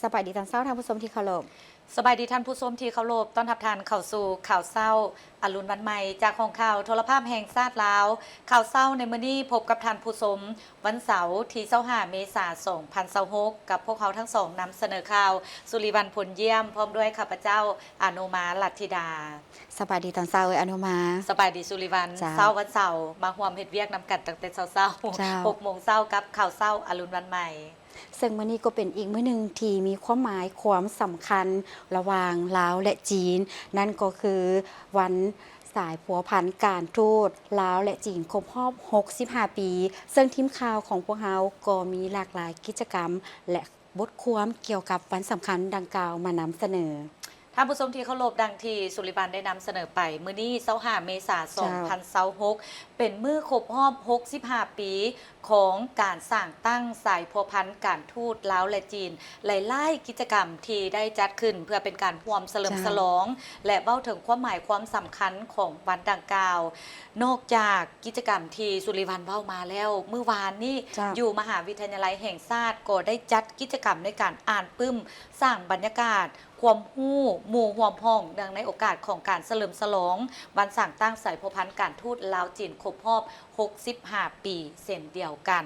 ສະບາຍດີຕອນເຊົ້າ ທ່ານຜູ້ຊົມທີ່ເຄົາລົບ. ສະບາຍດີທ່ານຜູ້ຊົມທີ່ເຄົາລົບ, ຕ້ອນຮັບທ່ານເຂົ້າສູ່ຂ່າວເຊົ້າອະລຸນວັນໃໝ່ ຈາກຫ້ອງຂ່າວໂທລະພາບແຫ່ງຊາດລາວ. ຂ່າວເຊົ້າໃນມື້ນີ້ພົບກັບທ່ານຜູ້ຊົມ ວັນເສົາທີຊາວຫ້າເມສາສອງພັນຊາວຫົກ ກັບພວກເຮົາທັງສອງນຳສະເໜີຂ່າວ ສຸລິວັນ ພົນຢ້ຽມ ພ້ອມດ້ວຍຂ້າພະເຈົ້າ ອະນຸມາ ລັດທິດາ. ສະບາຍດີຕອນເຊົ້າເອີຍ ອະນຸມາ. ສະບາຍດີສຸລິວັນ. ເຈົ້າ. ເຊົ້າວັນເສົາມາຮ່ວມເຮັດວຽກນຳກັນຕັ້ງແຕ່ເຊົ້າໆ ເຈົ້າ ຫົກໂມງເຊົ້າກັບຂ່າວເຊົ້າອະລຸນວັນໃໝ່. ເຊິ່ງມື້ນີ້ກໍເປັນອີກມື້ໜຶ່ງທີ່ມີຄວາມໝາຍຄວາມສຳຄັນລະຫວ່າງລາວ ແລະ ຈີນ, ນັ້ນກໍຄືວັນສາຍພົວພັນການທູດລາວ ແລະ ຈີນຄົບຮອບຫົກສິບຫ້າປີ, ເຊິ່ງທີມຂ່າວຂອງພວກເຮົາກໍມີຫຼາກຫຼາຍກິດຈະກຳ ແລະ ບົດຄວາມກ່ຽວກັບວັນສຳຄັນດັ່ງກ່າວມານຳສະເໜີ. ທ່ານຜູ້ຊົມທີ່ເຄົາລົບ, ດັ່ງທີ່ສຸລິວັນໄດ້ນຳສະເໜີໄປ, ມື້ນີ້ຊາວຫ້າເມສາ ເຈົ້າ ສອງພັນຊາວຫົກ ເປັນມື້ຄົບຮອບຫົກສິບຫ້າປີ ຂອງການສ້າງຕັ້ງສາຍພົວພັນການທູດລາວ ແລະ ຈີນ ຫຼາຍໆກິດຈະກຳທີ່ໄດ້ຈັດຂຶ້ນເພື່ອເປັນການຮ່ວມສະເຫຼີມ ເຈົ້າ ສະຫຼອງ ແລະ ເວົ້າເຖິງຄວາມໝາຍຄວາມສຳຄັນຂອງວັນດັ່ງກ່າວ. ນອກຈາກກິດຈະກຳທີ່ສຸລິວັນເວົ້າມາແລ້ວ, ມື້ວານນີ້ ເຈົ້າ ຢູ່ມະຫາວິທະຍາໄລແຫ່ງຊາດກໍໄດ້ຈັດກິດຈະກຳໃນການອ່ານປຶ້ມ ສ້າງບັນຍາກາດ ຄວາມຮູ້ໝູ່ຮ່ວມຫ້ອງ ເນື່ອງໃນໂອກາດຂອງການສະເຫຼີມສະຫຼອງວັນສ້າງຕັ້ງສາຍພົວພັນການທູດລາວ-ຈີນຄົບຮອບຫົກສິບຫ້າປີເຊັ່ນດຽວກັນ.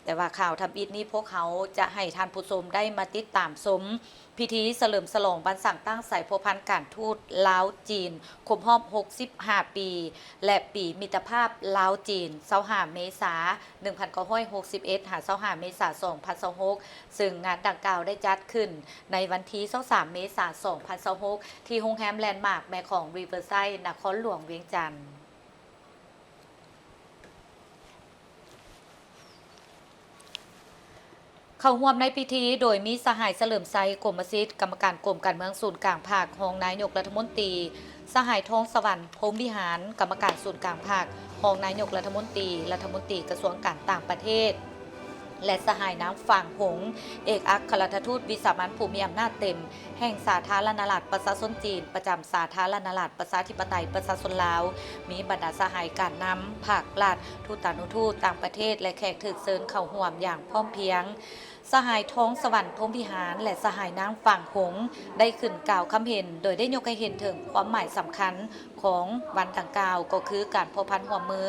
ແຕ່ວ່າຂ່າວທຳອິດນີ້ ພວກເຮົາຈະໃຫ້ທ່ານຜູ້ຊົມໄດ້ມາຕິດຕາມຊົມພິທີສະເຫຼີມສະຫຼອງວັນສ້າງຕັ້ງສາຍພົວພັນການທູດລາວ-ຈີນຄົບຮອບຫົກສິບຫ້າປີ ແລະ ປີມິດຕະພາບລາວ-ຈີນ ຊາວຫ້າເມສາ ໜຶ່ງພັນເກົ້າຮ້ອຍຫົກສິບເອັດ ຫາ ຊາວຫ້າເມສາ ສອງພັນຊາວຫົກ ເຊິ່ງງານດັ່ງກ່າວໄດ້ຈັດຂຶ້ນໃນວັນທີຊາວສາມເມສາ ສອງພັນຊາວຫົກ ທີ່ໂຮງແຮມແລນມາກແມ່ຂອງຣີເວີໄຊ ນະຄອນຫຼວງວຽງຈັນ. ເຂົ້າຮ່ວມໃນພິທີໂດຍມີສະຫາຍ ສະເຫຼີມໄຊ ກົມມະສິດ ກຳມະການກົມການເມືອງສູນກາງພັກ ຮອງນາຍົກລັດຖະມົນຕີ, ສະຫາຍ ທອງສະຫວັນ ພົມວິຫານ ກຳມະການສູນກາງພັກ ຮອງນາຍົກລັດຖະມົນຕີ, ລັດຖະມົນຕີກະຊວງການຕ່າງປະເທດ ແລະ ສະຫາຍ ນາງ ຝາງ ຫົງ ເອກອັກຄະລັດຖະທູດວິສາມັນຜູ້ມີອຳນາດເຕັມແຫ່ງສາທາລະນະລັດປະຊາຊົນຈີນ ປະຈຳສາທາລະນະລັດປະຊາທິປະໄຕປະຊາຊົນລາວ, ມີບັນດາສະຫາຍການນຳພາກລັດ, ທູຕານຸທູດຕ່າງປະເທດ ແລະ ແຂກຖືກເຊີນເຂົ້າຮ່ວມຢ່າງພ້ອມພຽງ. ສະຫາຍ ທອງສະຫວັນ ພົມວິຫານ ແລະ ສະຫາຍ ນາງ ຝາງ ຫົງ ໄດ້ຂຶ້ນກ່າວຄຳເຫັນ ໂດຍໄດ້ຍົກໃຫ້ເຫັນເຖິງຄວາມໝາຍສຳຄັນຂອງວັນດັ່ງກ່າວ ກໍຄືການພົວພັນຮ່ວມມື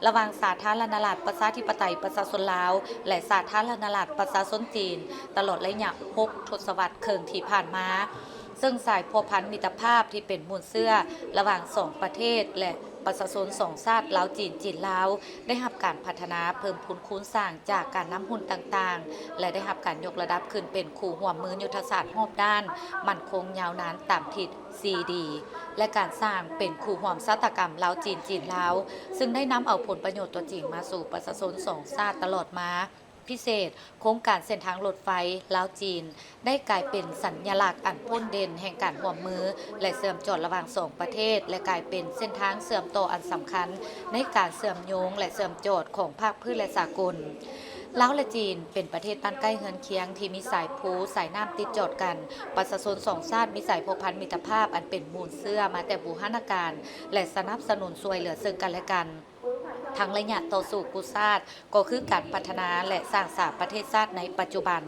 ລະຫວ່າງສາທາລະນະລັດປະຊາທິປະໄຕປະຊາຊົນລາວ ແລະ ສາທາລະນະລັດປະຊາຊົນຈີນ ຕະຫຼອດໄລຍະຫົກທົດສະວັດເຄິ່ງທີ່ຜ່ານມາ, ເຊິ່ງສາຍພົວພັນມິດຕະພາບທີ່ເປັນມູນເຊື້ອລະຫວ່າງສອງປະເທດ ແລະ ປະຊາຊົນສອງຊາດ ລາວ-ຈີນ, ຈີນ-ລາວ ໄດ້ຮັບການພັດທະນາເພີ່ມພູນຄູນສ້າງຈາກການນຳຮຸ່ນຕ່າງໆ ແລະ ໄດ້ຮັບການຍົກລະດັບຂຶ້ນເປັນຄູ່ຮ່ວມມືຍຸດທະສາດຮອບດ້ານ, ໝັ້ນຄົງຍາວນານຕາມທິດສີ່ດີ ແລະ ການສ້າງເປັນຄູ່ຮ່ວມຊະຕາກຳລາວ-ຈີນ, ຈີນ-ລາວ ເຊິ່ງໄດ້ນຳເອົາຜົນປະໂຫຍດຕົວຈິງມາສູ່ປະຊາຊົນສອງຊາດຕະຫຼອດມາ. ພິເສດ, ໂຄງການເສັ້ນທາງລົດໄຟລາວ-ຈີນ ໄດ້ກາຍເປັນສັນຍະລັກອັນໂດດເດັ່ນແຫ່ງການຮ່ວມມື ແລະ ເຊື່ອມຈອດລະຫວ່າງສອງປະເທດ ແລະ ກາຍເປັນເສັ້ນທາງເຊື່ອມຕໍ່ອັນສຳຄັນໃນການເຊື່ອມໂຍງ ແລະ ເຊື່ອມຈອດຂອງພາກພື້ນ ແລະ ສາກົນ. ລາວ ແລະ ຈີນ ເປັນປະເທດບ້ານໃກ້ເຮືອນຄຽງທີ່ມີສາຍພູສາຍນ້ຳຕິດຈອດກັນ. ປະຊາຊົນສອງຊາດມີສາຍພົວພັນມິດຕະພາບອັນເປັນມູນເຊື້ອມາແຕ່ບູຮານະການ ແລະ ສະໜັບສະໜູນຊ່ວຍເຫຼືອເຊິ່ງກັນ ແລະ ກັນ. ທັງໄລຍະຕໍ່ສູ້ກູ້ຊາດ ກໍຄືການພັດທະນາ ແລະ ສ້າງສາປະເທດຊາດໃນປັດຈຸບັນ.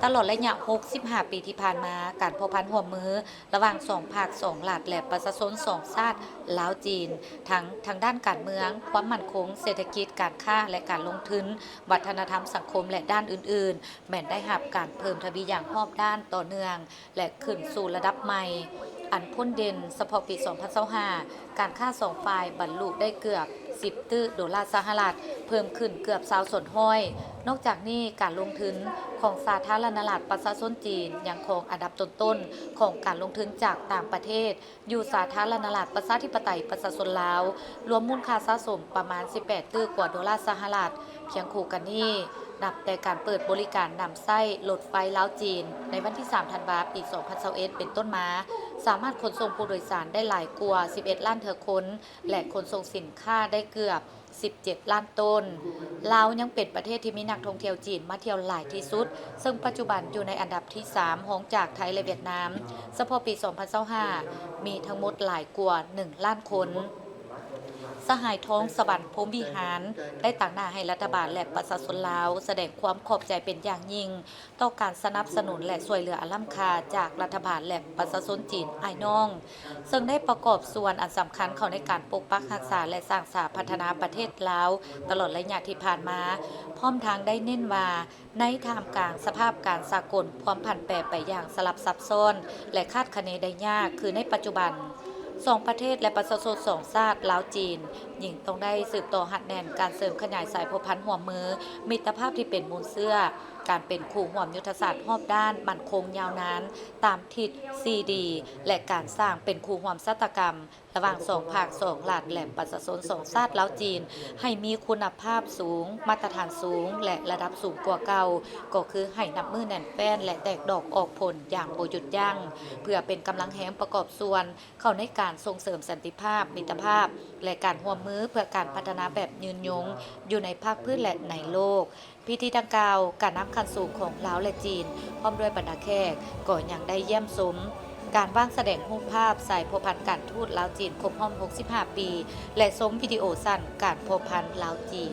ຕະຫຼອດໄລຍະຫົກສິບຫ້າປີທີ່ຜ່ານມາ, ການພົວພັນຮ່ວມມືລະຫວ່າງສອງພັກ, ສອງລັດ ແລະ ປະຊາຊົນສອງຊາດ ລາວ-ຈີນ ທັງທາງດ້ານການເມືອງ, ຄວາມໝັ້ນຄົງ, ເສດຖະກິດ, ການຄ້າ ແລະ ການລົງທຶນ, ວັດທະນະທຳ, ສັງຄົມ ແລະ ດ້ານອື່ນໆ ແມ່ນໄດ້ຮັບການເພີ່ມທະວີຢ່າງຮອບດ້ານຕໍ່ເນື່ອງ ແລະ ຂຶ້ນສູ່ລະດັບໃໝ່ ອັນພົ້ນເດັ່ນ. ສະເພາະປີສອງພັນຊາວຫ້າ ການຄ້າສອງຝ່າຍບັນລຸໄດ້ເກືອບສິບຕື້ໂດລາສະຫະລັດ, ເພີ່ມຂຶ້ນເກືອບຊາວສ່ວນຮ້ອຍ. ນອກຈາກນີ້, ການລົງທຶນຂອງສາທາລະນະລັດປະຊາຊົນຈີນ ຍັງຄອງອັນດັບຕົ້ນໆຂອງການລົງທຶນຈາກຕ່າງປະເທດ ຢູ່ສາທາລະນະລັດປະຊາທິປະໄຕປະຊາຊົນລາວ, ລວມມູນຄ່າສະສົມປະມານສິບແປດຕື້ກວ່າໂດລາສະຫະລັດ. ຄຽງຄູ່ກັນນີ້, ນັບແຕ່ການເປີດບໍລິການນຳໃຊ້ລົດໄຟລາວ-ຈີນໃນວັນທີສາມທັນວາ ປີສອງພັນຊາວເອັດ ເປັນຕົ້ນມາ, ສາມາດຂົນສົ່ງຜູ້ໂດຍສານໄດ້ຫຼາຍກວ່າສິບເອັດລ້ານເທື່ອຄົນ ແລະ ຂົນສົ່ງສິນຄ້າໄດ້ເກືອບສິບເຈັດລ້ານໂຕນ. ລາວຍັງເປັນປະເທດທີ່ມີນັກທ່ອງທ່ຽວຈີນມາທ່ຽວຫຼາຍທີ່ສຸດ, ເຊິ່ງປັດຈຸບັນຢູ່ໃນອັນດັບທີສາມ ຮອງຈາກໄທ ແລະ ຫວຽດນາມ. ສະເພາະປີສອງພັນຊາວຫ້າ ມີທັງໝົດຫຼາຍກວ່າໜຶ່ງລ້ານຄົນ. ສະຫາຍ ທອງສະຫວັນ ພົມວິຫານ ໄດ້ຕາງໜ້າໃຫ້ລັດຖະບານ ແລະ ປະຊາຊົນລາວ ສະແດງຄວາມຂອບໃຈເປັນຢ່າງຍິ່ງ ຕໍ່ການສະໜັບສະໜູນ ແລະ ຊ່ວຍເຫຼືອອັນລ້ຳຄ່າຈາກລັດຖະບານ ແລະ ປະຊາຊົນຈີນອ້າຍນ້ອງ, ເຊິ່ງໄດ້ປະກອບສ່ວນອັນສຳຄັນເຂົ້າໃນການປົກປັກຮັກສາ ແລະ ສ້າງສາພັດທະນາປະເທດລາວ ຕະຫຼອດໄລຍະທີ່ຜ່ານມາ, ພ້ອມທັງໄດ້ເນັ້ນວ່າ ໃນທ່າມກາງສະພາບການສາກົນ ຄວາມຜັນແປໄປຢ່າງສະຫຼັບຊັບຊ້ອນ ແລະ ຄາດຄະເນໄດ້ຍາກ ຄືໃນປັດຈຸບັນ ສອງປະເທດ ແລະ ປະຊາຊົນສອງຊາດ ລາວ-ຈີນ ຍິ່ງຕ້ອງໄດ້ສືບຕໍ່ຮັດແໜ້ນການເສີມຂະຫຍາຍສາຍພົວພັນຮ່ວມມື, ມິດຕະພາບທີ່ເປັນມູນເຊື້ອ, ການເປັນຄູ່ຮ່ວມຍຸດທະສາດຮອບດ້ານ ໝັ້ນຄົງຍາວນານ ຕາມທິດສີ່ດີ ແລະ ການສ້າງເປັນຄູ່ຮ່ວມຊະຕາກຳ ລະຫວ່າງສອງພາກສອງລັດ ແລະ ປະຊາຊົນສອງຊາດ ລາວ-ຈີນ ໃຫ້ມີຄຸນນະພາບສູງ, ມາດຕະຖານສູງ ແລະ ລະດັບສູງກວ່າເກົ່າ, ກໍຄືໃຫ້ນັບມື້ແໜ້ນແຟ້ນ ແລະ ແຕກດອກອອກຜົນຢ່າງບໍ່ຢຸດຢັ້ງ, ເພື່ອເປັນກຳລັງແຮງປະກອບສ່ວນເຂົ້າໃນການສົ່ງເສີມສັນຕິພາບ, ມິດຕະພາບ ແລະ ການຮ່ວມມືເພື່ອການພັດທະນາແບບຍືນຍົງ ຢູ່ໃນພາກພື້ນ ແລະ ໃນໂລກ. ພິທີດັ່ງກ່າວ, ການນຳຂັ້ນສູງຂອງລາວ ແລະ ຈີນ ພ້ອມດ້ວຍບັນດາແຂກ ກໍຍັງໄດ້ຢ້ຽມຊົມການວາງສະແດງຮູບພາບສາຍພົວພັນການທູດລາວ-ຈີນຄົບຮອບຫົກສິບຫ້າປີ ແລະ ຊົມວິດີໂອສັ້ນການພົວພັນລາວ-ຈີນ.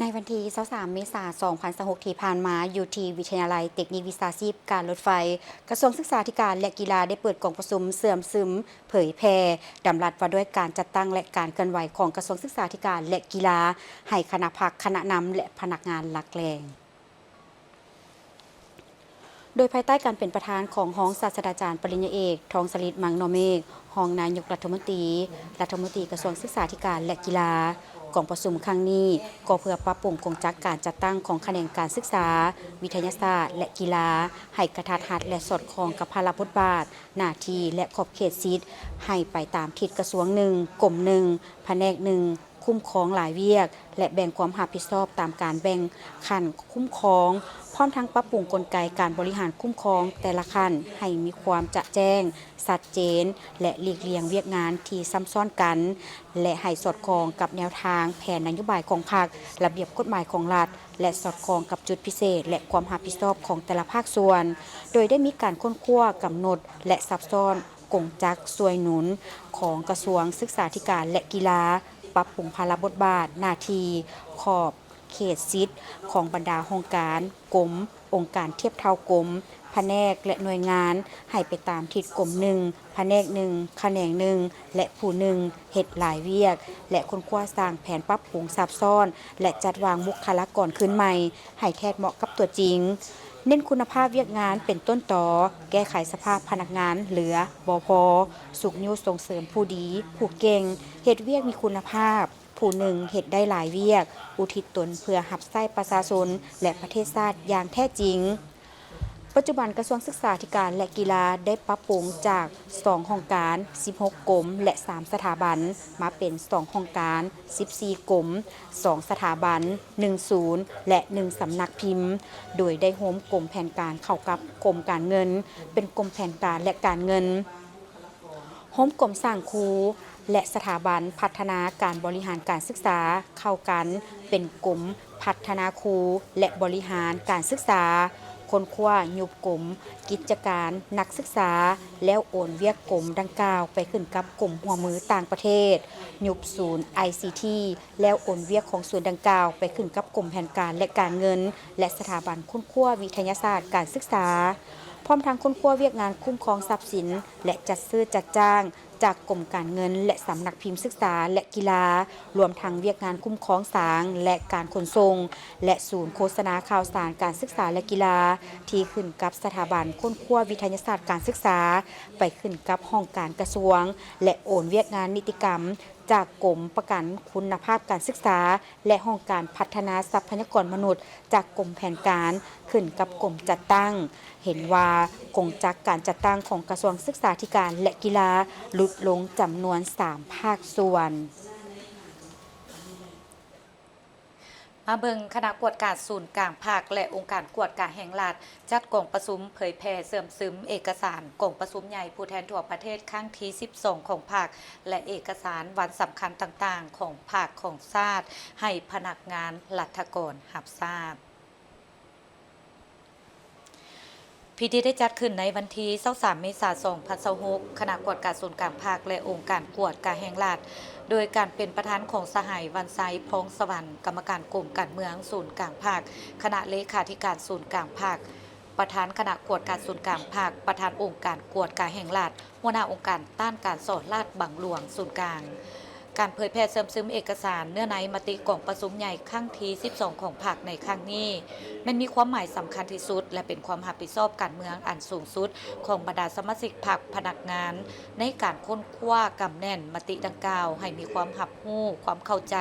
ໃນວັນທີຊາວສາມ ເມສາ ສອງພັນຊາວຫົກ ທີ່ຜ່ານມາ, ຢູ່ທີ່ວິທະຍາໄລເຕັກນິກວິຊາຊີບການລົດໄຟ ກະຊວງສຶກສາທິການ ແລະ ກິລາ ໄດ້ເປີດກອງປະຊຸມເຊື່ອມຊຶມ ເຜີຍແຜ່ດຳລັດວ່າດ້ວຍການຈັດຕັ້ງ ແລະ ການເຄື່ອນໄຫວຂອງກະຊວງສຶກສາທິການ ແລະ ກິລາ ໃຫ້ຄະນະພັກ, ຄະນະນຳ ແລະ ພະນັກງານຫຼັກແຫຼ່ງ. ໂດຍພາຍໃຕ້ການເປັນປະທານຂອງຮອງສາດສະດາຈານປະລິນຍາເອກ ທອງສະລິດ ມັງນໍເມກ ຮອງນາຍົກລັດຖະມົນຕີ, ລັດຖະມົນຕີກະຊວງສຶກສາທິການ ແລະ ກິລາ, ກອງປະຊຸມຄັ້ງນີ້ກໍເພື່ອປັບປຸງກົງຈັກການຈັດຕັ້ງຂອງຂະແໜງການສຶກສາ, ວິທະຍາສາດ ແລະ ກິລາ ໃຫ້ກະທັດຮັດ ແລະ ສອດຄ່ອງກັບພາລະບົດບາດ, ໜ້າທີ່ ແລະ ຂອບເຂດສິດ ໃຫ້ໄປຕາມທິດກະຊວງໜຶ່ງ, ກົມໜຶ່ງ, ພະແນກໜຶ່ງ, ຄຸ້ມຄອງຫຼາຍວຽກ ແລະ ແບ່ງຄວາມຮັບຜິດຊອບຕາມການແບ່ງຂັ້ນຄຸ້ມຄອງ, ພ້ອມທັງປັບປຸງກົນໄກການບໍລິຫານຄຸ້ມຄອງແຕ່ລະຂັ້ນໃຫ້ມີຄວາມຈະແຈ້ງ, ຊັດເຈນ ແລະ ຫຼີກລ່ຽງວຽກງານທີ່ຊ້ຳຊ້ອນກັນ ແລະ ໃຫ້ສອດຄ່ອງກັບແນວທາງແຜນນະໂຍບາຍຂອງພັກ, ລະບຽບກົດໝາຍຂອງລັດ ແລະ ສອດຄ່ອງກັບຈຸດພິເສດ ແລະ ຄວາມຮັບຜິດຊອບຂອງແຕ່ລະພາກສ່ວນ, ໂດຍໄດ້ມີການຄົ້ນຄວ້າ, ກຳນົດ ແລະ ຊັບຊ້ອນ ກົງຈັກຊ່ວຍໜູນຂອງກະຊວງສຶກສາທິການ ແລະ ກິລາ, ປັບປຸງພາລະບົດບາດ, ໜ້າທີ່, ຂອບເຂດສິດຂອງບັນດາຫ້ອງການ, ກົມ, ອົງການທຽບເທົ່າກົມ, ພະແນກ ແລະ ໜ່ວຍງານ ໃຫ້ໄປຕາມທິດກົມໜຶ່ງ, ພະແນກໜຶ່ງ, ຂະແໜງໜຶ່ງ ແລະ ຜູ້ໜຶ່ງ ເຮັດຫຼາຍວຽກ ແລະ ຄົ້ນຄວ້າສ້າງແຜນປັບປຸງຊັບຊ້ອນ ແລະ ຈັດວາງບຸກຄະລາກອນຄືນໃໝ່ ໃຫ້ແທດເໝາະກັບຕົວຈິງ, ເນັ້ນຄຸນນະພາບວຽກງານເປັນຕົ້ນຕໍ, ແກ້ໄຂສະພາບພະນັກງານເຫຼືອບໍ່ພໍ, ຊຸກຍູ້ສົ່ງເສີມຜູ້ດີ, ຜູ້ເກັ່ງ, ເຮັດວຽກມີຄຸນນະພາບ, ຜູ້ໜຶ່ງເຮັດໄດ້ຫຼາຍວຽກ, ອຸທິດຕົນເພື່ອຮັບໃຊ້ປະຊາຊົນ ແລະ ປະເທດຊາດຢ່າງແທ້ຈິງ. ປັດຈຸບັນກະຊວງສຶກສາທິການ ແລະ ກິລາ ໄດ້ປັບປຸງຈາກສອງຫ້ອງການ, ສິບຫົກກົມ ແລະ ສາມສະຖາບັນ ມາເປັນສອງຫ້ອງການ, ສິບສີ່ກົມ, ສອງສະຖາບັນ, ໜຶ່ງສູນ ແລະ ໜຶ່ງສຳນັກພິມ, ໂດຍໄດ້ໂຮມກົມແຜນການເຂົ້າກັບກົມການເງິນ ເປັນກົມແຜນການ ແລະ ການເງິນ. ໂຮມກົມສ້າງຄູ ແລະ ສະຖາບັນພັດທະນາການບໍລິຫານການສຶກສາເຂົ້າກັນເປັນກົມພັດທະນາຄູ ແລະ ບໍລິຫານການສຶກສາ, ຄົ້ນຄວ້າຍຸບກົມກິດຈະການນັກສຶກສາ ແລ້ວໂອນວຽກກົມດັ່ງກ່າວໄປຂຶ້ນກັບກົມຮ່ວມມືຕ່າງປະເທດ, ຍຸບສູນໄອຊີທີ ແລ້ວໂອນວຽກຂອງສູນດັ່ງກ່າວໄປຂຶ້ນກັບກົມແຜນການ ແລະ ການເງິນ ແລະ ສະຖາບັນຄົ້ນຄວ້າວິທະຍາສາດການສຶກສາ, ພ້ອມທັງຄົ້ນຄວ້າວຽກງານຄຸ້ມຄອງຊັບສິນ ແລະ ຈັດຊື້ຈັດຈ້າງ ຈາກກົມການເງິນ ແລະ ສຳນັກພິມສຶກສາ ແລະ ກິລາ, ລວມທັງວຽກງານຄຸ້ມຄອງສາງ ແລະ ການຂົນສົ່ງ ແລະ ສູນໂຄສະນາຂ່າວສານການສຶກສາ ແລະ ກິລາ ທີ່ຂຶ້ນກັບສະຖາບັນຄົ້ນຄວ້າວິທະຍາສາດການສຶກສາ, ໄປຂຶ້ນກັບຫ້ອງການກະຊວງ ແລະ ໂອນວຽກງານນິຕິກຳ ຈາກກົມປະກັນຄຸນນະພາບການສຶກສາ ແລະ ຫ້ອງການພັດທະນາຊັບພະຍາກອນມະນຸດ ຈາກກົມແຜນການ ຂຶ້ນກັບກົມຈັດຕັ້ງ, ເຫັນວ່າກົງຈັກການຈັດຕັ້ງຂອງກະຊວງສຶກສາທິການ ແລະ ກິລາ ຫຼຸດລົງຈຳນວນສາມພາກສ່ວນ. ມາເບິ່ງຄະນະກວດກາສູນກາງພັກ ແລະ ອົງການກວດກາແຫ່ງລັດ ຈັດກອງປະຊຸມເຜີຍແຜ່ເຊື່ອມຊຶມເອກະສານກອງປະຊຸມໃຫຍ່ຜູ້ແທນທົ່ວປະເທດຄັ້ງທີສິບສອງຂອງພັກ ແລະ ເອກະສານວັນສຳຄັນຕ່າງໆຂອງພັກຂອງຊາດ ໃຫ້ພະນັກງານລັດຖະກອນຮັບຊາບ. ພິທີໄດ້ຈັດຂຶ້ນໃນວັນທີຊາວສາມ ເມສາ ສອງພັນຊາວຫົກ, ຄະນະກວດກາສູນກາງພັກ ແລະ ອົງການກວດກາແຫ່ງລັດ ໂດຍການເປັນປະທານຂອງສະຫາຍ ວັນໄຊ ພອງສະຫວັນ ກຳມະການກົມການເມືອງສູນກາງພັກ, ຄະນະເລຂາທິການສູນກາງພັກ, ປະທານຄະນະກວດກາສູນກາງພັກ, ປະທານອົງການກວດກາແຫ່ງລັດ, ຫົວໜ້າອົງການຕ້ານການສໍ້ລາດບັງຫຼວງສູນກາງ. ການເຜີຍແຜ່ເຊື່ອມຊຶມເອກະສານເນື້ອໃນມະຕິກອງປະຊຸມໃຫຍ່ຄັ້ງທີສິບສອງຂອງພັກໃນຄັ້ງນີ້ ແມ່ນມີຄວາມໝາຍສຳຄັນທີ່ສຸດ ແລະ ເປັນຄວາມຮັບຜິດຊອບການເມືອງອັນສູງສຸດຂອງບັນດາສະມາຊິກພັກພະນັກງານ ໃນການຄົ້ນຄວ້າກຳແໜ້ນມະຕິດັ່ງກ່າວໃຫ້ມີຄວາມຮັບຮູ້, ຄວາມເຂົ້າໃຈ,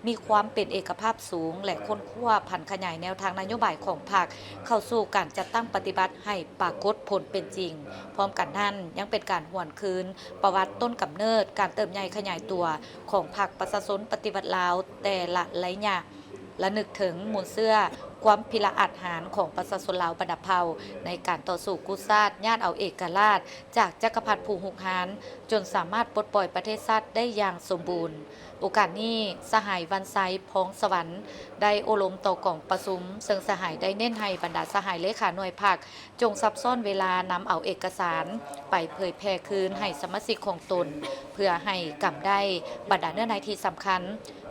ມີຄວາມເປັນເອກະພາບສູງ ແລະ ຄົ້ນຄວ້າຜັນຂະຫຍາຍແນວທາງນະໂຍບາຍຂອງພັກເຂົ້າສູ່ການຈັດຕັ້ງປະຕິບັດໃຫ້ປາກົດຜົນເປັນຈິງ. ພ້ອມກັນນັ້ນ ຍັງເປັນການຫວນຄືນປະຫວັດຕົ້ນກຳເນີດ, ການເຕີບໃຫຍ່ຂະຫຍາຍຕົວຂອງພັກປະຊາຊົນປະຕິວັດລາວແຕ່ລະໄລຍະ, ລະນຶກເຖິງມູນເຊື້ອຄວາມພິລະອາດຫານຂອງປະຊາຊົນລາວບັນດາເຜົ່າ ໃນການຕໍ່ສູ້ກູ້ຊາດ, ຍາດເອົາເອກະລາດຈາກຈັກກະພັດຜູ້ຮຸກຮານ, ຈົນສາມາດປົດປ່ອຍປະເທດຊາດໄດ້ຢ່າງສົມບູນ. ໂອກາດນີ້ ສະຫາຍ ວັນໄຊ ພອງສະຫວັນ ໄດ້ໂອ້ລົມຕໍ່ກອງປະຊຸມ, ເຊິ່ງສະຫາຍໄດ້ເນັ້ນໃຫ້ບັນດາສະຫາຍເລຂາໜ່ວຍພັກ ຈົ່ງຊັບຊ້ອນເວລານຳເອົາເອກະສານໄປເຜີຍແຜ່ຄືນໃຫ້ສະມາຊິກຂອງຕົນ ເພື່ອໃຫ້ກຳໄດ້ບັນດາເນື້ອໃນທີ່ສຳຄັນ,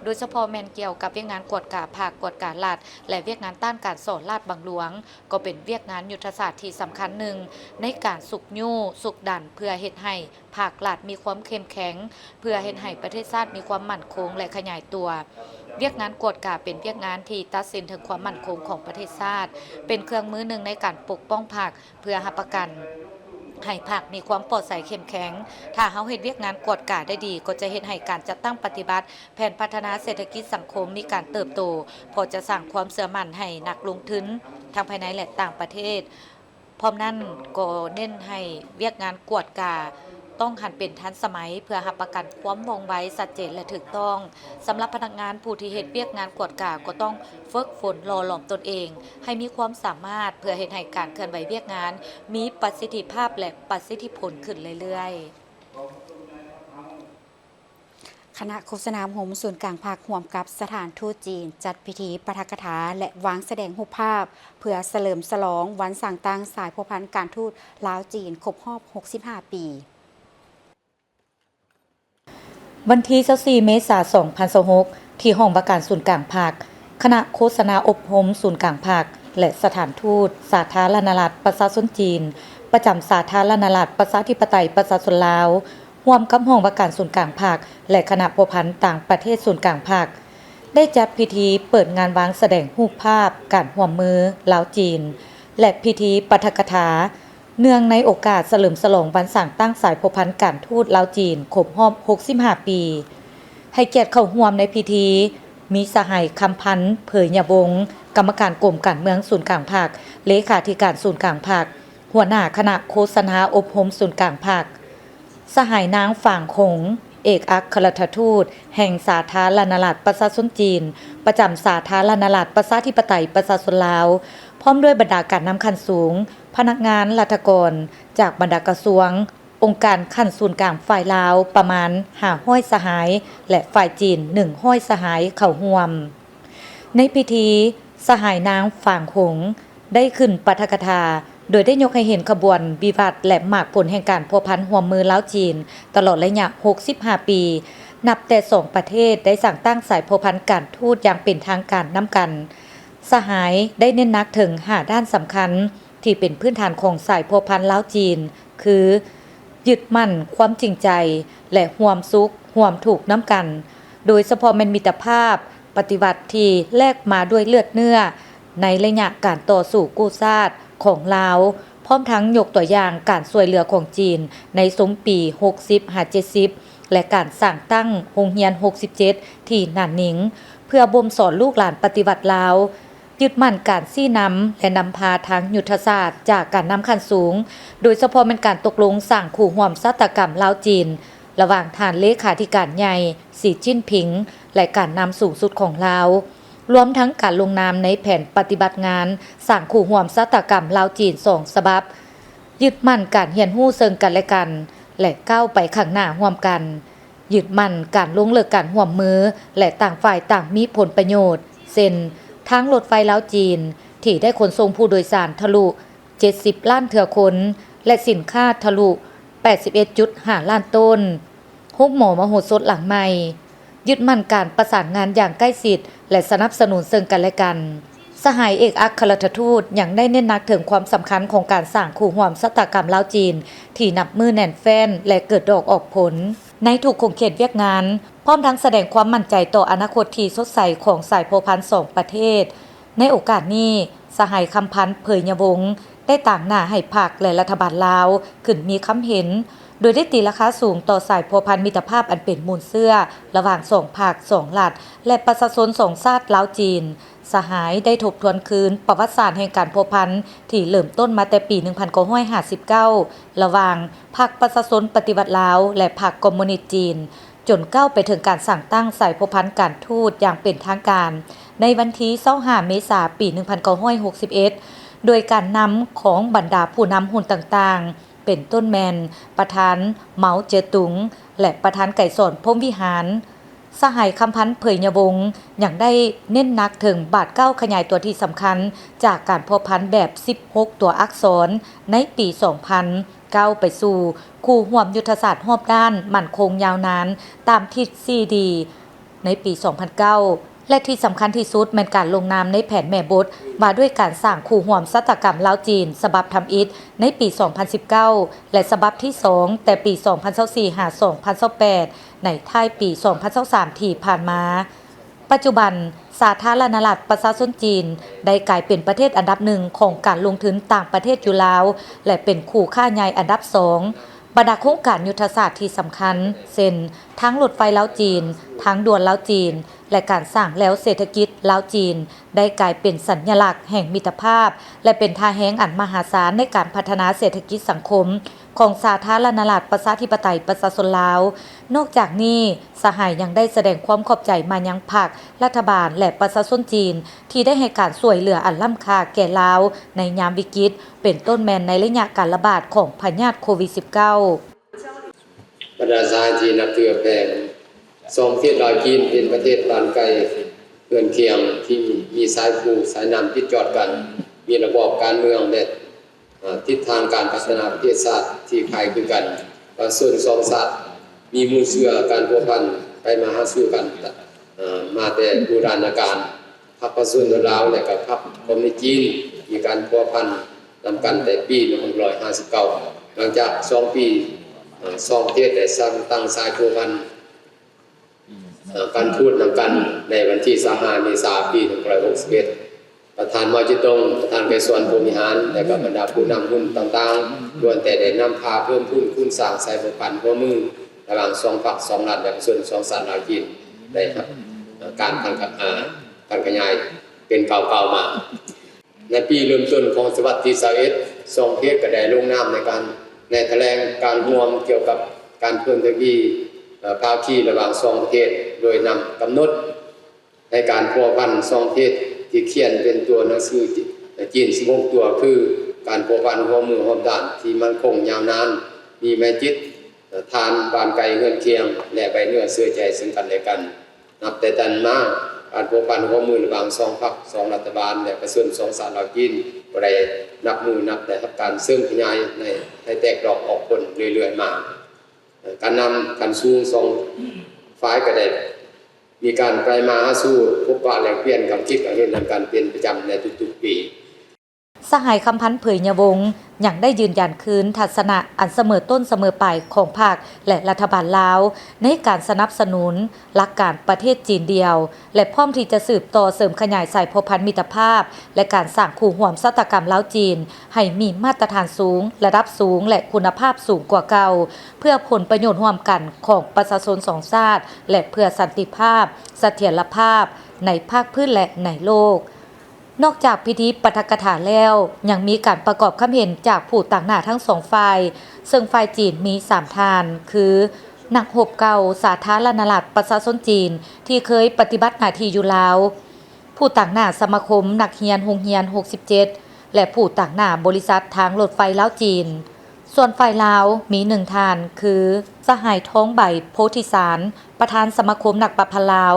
ໂດຍສະເພາະແມ່ນກ່ຽວກັບວຽກງານກວດກາພັກ, ກວດກາລັດ ແລະ ວຽກງານຕ້ານການສໍ້ລາດບັງຫຼວງ, ກໍເປັນວຽກງານຍຸດທະສາດທີ່ສຳຄັນໜຶ່ງໃນການຊຸກຍູ້, ຊຸກດັນ ເພື່ອເຮັດໃຫ້ ພາກລັດມີຄວາມເຂັ້ມແຂງ ເພື່ອເຮັດໃຫ້ປະເທດຊາດມີຄວາມໝັ້ນຄົງ ແລະ ຂະຫຍາຍຕົວ. ວຽກງານກວດກາເປັນວຽກງານທີ່ຕັດສິນເຖິງຄວາມໝັ້ນຄົງຂອງປະເທດຊາດ, ເປັນເຄື່ອງມືໜຶ່ງໃນການປົກປ້ອງພັກ ເພື່ອຮັບປະກັນໃຫ້ພັກມີຄວາມປອດໃສເຂັ້ມແຂງ. ຖ້າເຮົາເຮັດວຽກງານກວດກາໄດ້ດີ, ກໍຈະເຮັດໃຫ້ການຈັດຕັ້ງປະຕິບັດແຜນພັດທະນາເສດຖະກິດສັງຄົມມີການເຕີບໂຕ, ເພາະຈະສ້າງຄວາມເຊື່ອໝັ້ນໃຫ້ນັກລົງທຶນທັງພາຍໃນ ແລະ ຕ່າງປະເທດ. ພ້ອມນັ້ນກໍເນັ້ນໃຫ້ວຽກງານກວດກາຕ້ອງຫັນເປັນທັນສະໄໝ ເພື່ອຮັບປະກັນຄວາມວ່ອງໄວ, ຊັດເຈນ ແລະ ຖືກຕ້ອງ. ສຳລັບພະນັກງານຜູ້ທີ່ເຮັດວຽກງານກວດກາ ກໍຕ້ອງຝຶກຝົນຫຼໍ່ຫຼອມຕົນເອງໃຫ້ມີຄວາມສາມາດ ເພື່ອເຮັດໃຫ້ການເຄື່ອນໄຫວວຽກງານມີປະສິດທິພາບ ແລະ ປະສິດທິຜົນຂຶ້ນເລື້ອຍໆ. ຄະນະໂຄສະນາອົບຮົມສູນກາງພັກ ຮ່ວມກັບສະຖານທູດຈີນ ຈັດພິທີປາຖະກະຖາ ແລະ ວາງສະແດງຮູບພາບ ເພື່ອສະເຫຼີມສະຫຼອງວັນສ້າງຕັ້ງສາຍພົວພັນການທູດລາວ-ຈີນ ຄົບຮອບຫົກສິບຫ້າປີ. ວັນທີຊາວສີ່ ເມສາ ສອງພັນຊາວຫົກ ທີ່ຫ້ອງວ່າການສູນກາງພັກ, ຄະນະໂຄສະນາອົບຮົມສູນກາງພັກ ແລະ ສະຖານທູດສາທາລະນະລັດປະຊາຊົນຈີນ ປະຈຳສາທາລະນະລັດປະຊາທິປະໄຕປະຊາຊົນລາວ ຮ່ວມກັບຫ້ອງວ່າການສູນກາງພັກ ແລະ ຄະນະພົວພັນຕ່າງປະເທດສູນກາງພັກ ໄດ້ຈັດພິທີເປີດງານວາງສະແດງຮູບພາບການຮ່ວມມືລາວ-ຈີນ ແລະ ພິທີປາຖະກະຖາ ເນື່ອງໃນໂອກາດສະເຫຼີມສະຫຼອງວັນສ້າງຕັ້ງສາຍພົວພັນການທູດລາວ-ຈີນ ຄົບຮອບຫົກສິບຫ້າປີ. ໃຫ້ກຽດເຂົ້າຮ່ວມໃນພິທີ ມີສະຫາຍ ຄຳພັນ ເຜີຍຍະວົງ ກຳມະການກົມການເມືອງສູນກາງພັກ, ເລຂາທິການສູນກາງພັກ, ຫົວໜ້າຄະນະໂຄສະນາອົບຮົມສູນກາງພັກ, ສະຫາຍນາງ ຝາງຄົງ ເອກອັກຄະລັດຖະທູດແຫ່ງສາທາລະນະລັດປະຊາຊົນຈີນ ປະຈຳສາທາລະນະລັດປະຊາທິປະໄຕປະຊາຊົນລາວ, ພ້ອມດ້ວຍບັນດາການນຳຂັ້ນສູງ, ພະນັກງານລັດຖະກອນຈາກບັນດາກະຊວງ, ອົງການຂັ້ນສູນກາງຝ່າຍລາວປະມານຫ້າຮ້ອຍສະຫາຍ ແລະ ຝ່າຍຈີນໜຶ່ງຮ້ອຍສະຫາຍເຂົ້າຮ່ວມ. ໃນພິທີ, ສະຫາຍນາງ ຝາງຄົງ ໄດ້ຂຶ້ນປາຖະກະຖາ ໂດຍໄດ້ຍົກໃຫ້ເຫັນຂະບວນວິວັດ ແລະ ໝາກຜົນແຫ່ງການພົວພັນຮ່ວມມືລາວ-ຈີນ ຕະຫຼອດໄລຍະຫົກສິບຫ້າປີ, ນັບແຕ່ສອງປະເທດໄດ້ສ້າງຕັ້ງສາຍພົວພັນການທູດຢ່າງເປັນທາງການນຳກັນ. ສະຫາຍໄດ້ເນັ້ນໜັກເຖິງຫ້າດ້ານສຳຄັນ ທີ່ເປັນພື້ນຖານຂອງສາຍພົວພັນລາວ-ຈີນ ຄື ຍຶດໝັ້ນຄວາມຈິງໃຈ ແລະ ຮ່ວມສຸກຮ່ວມທຸກນຳກັນ, ໂດຍສະເພາະແມ່ນມິດຕະພາບປະຕິວັດທີ່ແລກມາດ້ວຍເລືອດເນື້ອໃນໄລຍະການຕໍ່ສູ້ກູ້ຊາດຂອງລາວ, ພ້ອມທັງຍົກຕົວຢ່າງການຊ່ວຍເຫຼືອຂອງຈີນໃນຊຸມປີຫົກສິບຫາເຈັດສິບ ແລະ ການສ້າງຕັ້ງໂຮງຮຽນຫົກສິບເຈັດທີ່ນານນິງ ເພື່ອບົ່ມສອນລູກຫຼານປະຕິວັດລາວ. ຍຶດໝັ້ນການຊີ້ນຳ ແລະ ນຳພາທາງຍຸດທະສາດຈາກການນຳຂັ້ນສູງ, ໂດຍສະເພາະແມ່ນການຕົກລົງສ້າງຄູ່ຮ່ວມຊະຕາກຳລາວ-ຈີນ ລະຫວ່າງທ່ານເລຂາທິການໃຫຍ່ ສີ ຈິ້ນຜິງ ແລະ ການນຳສູງສຸດຂອງລາວ, ລວມທັງການລົງນາມໃນແຜນປະຕິບັດງານສ້າງຄູ່ຮ່ວມຊະຕາກຳລາວ-ຈີນສອງສະບັບ, ຍຶດໝັ້ນການຮຽນຮູ້ເຊິ່ງກັນແລະກັນ ແລະ ກ້າວໄປຂ້າງໜ້າຮ່ວມກັນ. ຍຶດໝັ້ນການລົງເລິກການຮ່ວມມື ແລະ ຕ່າງຝ່າຍຕ່າງມີຜົນປະໂຫຍດ, ເຊັ່ນ ທາງລົດໄຟລາວ-ຈີນ ທີ່ໄດ້ຂົນສົ່ງຜູ້ໂດຍສານທະລຸ ເຈັດສິບລ້ານເທື່ອຄົນ ແລະ ສິນຄ້າທະລຸ ແປດສິບເອັດຈຸດຫ້າລ້ານໂຕນ. ໂຮງໝໍມະໂຫສົດຫຼັງໃໝ່ ຍຶດໝັ້ນການປະສານງານຢ່າງໃກ້ຊິດ ແລະ ສະໜັບສະໜູນເຊິ່ງກັນແລະກັນ. ສະຫາຍເອກອັກຄະລັດຖະທູດຍັງໄດ້ເນັ້ນໜັກເຖິງຄວາມສຳຄັນຂອງການສ້າງຄູ່ຮ່ວມຊະຕາກຳລາວ-ຈີນ ທີ່ນັບມື້ແໜ້ນແຟ້ນ ແລະ ເກີດດອກອອກຜົນໃນທຸກຂົງເຂດວຽກງານ, ພ້ອມທັງສະແດງຄວາມໝັ້ນໃຈຕໍ່ອະນາຄົດທີ່ສົດໃສຂອງສາຍພົວພັນສອງປະເທດ. ໃນໂອກາດນີ້, ສະຫາຍ ຄຳພັນ ເຜີຍຍະວົງ ໄດ້ຕາງໜ້າໃຫ້ພັກ ແລະ ລັດຖະບານລາວຂຶ້ນມີຄຳເຫັນ, ໂດຍໄດ້ຕີລາຄາສູງຕໍ່ສາຍພົວພັນມິດຕະພາບອັນເປັນມູນເຊື້ອລະຫວ່າງສອງພັກ, ສອງລັດ ແລະ ປະຊາຊົນສອງຊາດລາວ-ຈີນ. ສະຫາຍໄດ້ທົບທວນຄືນປະຫວັດສາດແຫ່ງການພົວພັນທີ່ເລີ່ມຕົ້ນມາແຕ່ປີໜຶ່ງພັນເກົ້າຮ້ອຍຫ້າສິບເກົ້າ ລະຫວ່າງພັກປະຊາຊົນປະຕິວັດລາວ ແລະ ພັກຄອມມູນິດຈີນ, ຈົນກ້າວໄປເຖິງການສ້າງຕັ້ງສາຍພົວພັນການທູດຢ່າງເປັນທາງການໃນວັນທີຊາວຫ້າເມສາ ປີໜຶ່ງພັນເກົ້າຮ້ອຍຫົກສິບເອັດ ໂດຍການນຳຂອງບັນດາຜູ້ນຳຮຸ່ນຕ່າງໆ ເປັນຕົ້ນແມ່ນປະທານ ເມົາ ເຈີຕຸງ ແລະ ປະທານ ໄກສອນ ພົມວິຫານ. ສະຫາຍ ຄຳພັນ ເຜີຍຍະວົງ ຍັງໄດ້ເນັ້ນໜັກເຖິງບາດກ້າວຂະຫຍາຍຕົວທີ່ສຳຄັນຈາກການພົວພັນແບບສິບຫົກຕົວອັກສອນໃນປີສອງພັນ ກ້າວໄປສູ່ຄູ່ຮ່ວມຍຸດທະສາດຮອບດ້ານໝັ້ນຄົງຍາວນານຕາມທິດສີ່ດີໃນປີສອງພັນເກົ້າ ແລະ ທີ່ສຳຄັນທີ່ສຸດແມ່ນການລົງນາມໃນແຜນແມ່ບົດວ່າດ້ວຍການສ້າງຄູ່ຮ່ວມຊະຕາກຳລາວ-ຈີນ ສະບັບທຳອິດໃນປີສອງພັນສິບເກົ້າ ແລະ ສະບັບທີສອງແຕ່ປີສອງພັນຊາວສີ່ຫາສອງພັນຊາວແປດ ໃນທ້າຍປີສອງພັນຊາວສາມທີ່ຜ່ານມາ. ປັດຈຸບັນ, ສາທາລະນະລັດປະຊາຊົນຈີນ ໄດ້ກາຍເປັນປະເທດອັນດັບໜຶ່ງຂອງການລົງທຶນຕ່າງປະເທດຢູ່ລາວ ແລະ ເປັນຄູ່ຄ້າໃຫຍ່ອັນດັບສອງ. ບັນດາໂຄງການຍຸດທະສາດທີ່ສຳຄັນ ເຊັ່ນ ທາງລົດໄຟລາວ-ຈີນ, ທາງດ່ວນລາວ-ຈີນ ແລະ ການສ້າງແລວເສດຖະກິດລາວ-ຈີນ ໄດ້ກາຍເປັນສັນຍະລັກແຫ່ງມິດຕະພາບ ແລະ ເປັນທ່າແຮງອັນມະຫາສານໃນການພັດທະນາເສດຖະກິດສັງຄົມຂອງສາທາລະນະລັດປະຊາທິປະໄຕປະຊາຊົນລາວ. ນອກຈາກນີ້, ສະຫາຍຍັງໄດ້ສະແດງຄວາມຂອບໃຈມາຍັງພັກ, ລັດຖະບານ ແລະ ປະຊາຊົນຈີນ ທີ່ໄດ້ໃຫ້ການຊ່ວຍເຫຼືອອັນລ້ຳຄ່າແກ່ລາວໃນຍາມວິກິດ, ເປັນຕົ້ນແມ່ນໃນໄລຍະການລະບາດຂອງພະຍາດໂຄວິດສິບເກົ້າ. ບັນດາສະຫາຍທີ່ນັບຖືຮັກແພງ, ສອງປະເທດລາວ-ຈີນເປັນປະເທດບ້ານໃກ້ເຮືອນຄຽງທີ່ມີສາຍພູສາຍນ້ຳຕິດຈອດກັນ, ມີລະບອບການເມືອງ ແລະ ເອີ່ ທິດທາງການພັດທະນາປະເທດຊາດທີ່ຄ້າຍຄືກັນ. ປະຊາຊົນສອງຊາດມີມູນເຊື້ອການພົວພັນໄປມາຫາສູ່ກັນ, ເອີ່ ມາແຕ່ບູຮານນະການ. ພັກປະຊາຊົນລາວ ແລະ ກໍພັກຄອມມູນິດຈີນ ມີການພົວພັນນຳກັນແຕ່ປີໜຶ່ງພັນເກົ້າຮ້ອຍຫ້າສິບເກົ້າ. ຫຼັງຈາກສອງປີ, ເອີ່ ສອງປະເທດໄດ້ສ້າງຕັ້ງສາຍພົວພັນ ເອີ່ ການທູດນຳກັນໃນວັນທີຊາວຫ້າເມສາ ປີໜຶ່ງພັນເກົ້າຮ້ອຍຫົກສິບເອັດ. ປະທານ ເມົາ ເຈຕົງ, ປະທານ ໄກສອນ ພົມວິຫານ ແລະ ກໍບັນດາຜູ້ນຳຮຸ່ນຕ່າງໆ ລ້ວນແຕ່ໄດ້ນຳພາເພີ່ມພູນຄູນສ້າງສາຍພົວພັນຮ່ວມມືລະຫວ່າງສອງພັກ, ສອງລັດ ແລະ ປະຊາຊົນສອງຊາດລາວ-ຈີນ ໄດ້ຮັບ ເອີ່ ການພັນ ເອີ່ ການຂະຫຍາຍເປັນກ້າວໆມາ. ໃນປີເລີ່ມຕົ້ນຂອງສະຕະວັດທີຊາວເອັດ, ສອງປະເທດກໍໄດ້ລົງນາມໃນການ ໃນຖະແຫຼງການຮ່ວມກ່ຽວກັບການເພີ່ມທະວີ ເອີ່ ພາຄີລະຫວ່າງສອງປະເທດ, ໂດຍນຳກຳນົດໃຫ້ການພົວພັນສອງປະເທດທີ່ຂຽນເປັນຕົວໜັງສືຈີນສິບຫົກຕົວ ຄື ການພົວພັນຮ່ວມມືຮອບດ້ານທີ່ໝັ້ນຄົງຍາວນານ, ມີໄມຕີ ເອີ່ ທານບ້ານໃກ້ເຮືອນຄຽງ ແລະ ໄວ້ເນື້ອເຊື່ອໃຈເຊິ່ງກັນແລະກັນ. ນັບແຕ່ນັ້ນມາ, ການພົວພັນຮ່ວມມືລະຫວ່າງສອງພັກ, ສອງລັດຖະບານ ແລະ ປະຊາຊົນສອງຊາດລາວ-ຈີນ ກໍໄດ້ນັບມື້ນັບໄດ້ຮັບການເສີມຂະຫຍາຍໃນ ໃຫ້ແຕກດອກອອກຜົນເລື້ອຍໆມາ. ການນຳຂັ້ນສູງສອງຝ່າຍກໍໄດ້ມີການໄປມາຫາສູ່, ພົບປະແລກປ່ຽນຄຳຄິດຄຳເຫັນນຳກັນເປັນປະຈຳໃນທຸກໆປີ. ສະຫາຍ ຄຳພັນ ເຜີຍຍະວົງ ຍັງໄດ້ຢືນຢັນຄືນທັດສະນະອັນສະເໝີຕົ້ນສະເໝີປາຍຂອງພັກ ແລະ ລັດຖະບານລາວ ໃນການສະໜັບສະໜູນຫຼັກການປະເທດຈີນດຽວ ແລະ ພ້ອມທີ່ຈະສືບຕໍ່ເສີມຂະຫຍາຍສາຍພົວພັນມິດຕະພາບ ແລະ ການສ້າງຄູ່ຮ່ວມຊະຕາກຳລາວ-ຈີນ ໃຫ້ມີມາດຕະຖານສູງ, ລະດັບສູງ ແລະ ຄຸນນະພາບສູງກວ່າເກົ່າ, ເພື່ອຜົນປະໂຫຍດຮ່ວມກັນຂອງປະຊາຊົນສອງຊາດ ແລະ ເພື່ອສັນຕິພາບ, ສະຖຽນລະພາບໃນພາກພື້ນ ແລະ ໃນໂລກ. ນອກຈາກພິທີປາຖະກະຖາແລ້ວ, ຍັງມີການປະກອບຄຳເຫັນຈາກຜູ້ຕາງໜ້າທັງສອງຝ່າຍ, ເຊິ່ງຝ່າຍຈີນມີສາມທ່ານ ຄື ນັກຮົບເກົ່າສາທາລະນະລັດປະຊາຊົນຈີນທີ່ເຄີຍປະຕິບັດໜ້າທີ່ຢູ່ລາວ, ຜູ້ຕາງໜ້າສະມາຄົມນັກຮຽນໂຮງຮຽນຫົກສິບເຈັດ ແລະ ຜູ້ຕາງໜ້າບໍລິສັດທາງລົດໄຟລາວ-ຈີນ. ສ່ວນຝ່າຍລາວມີໜຶ່ງທ່ານ ຄື ສະຫາຍ ທອງໃບ ໂພທິສານ, ປະທານສະມາຄົມນັກປະພັນລາວ.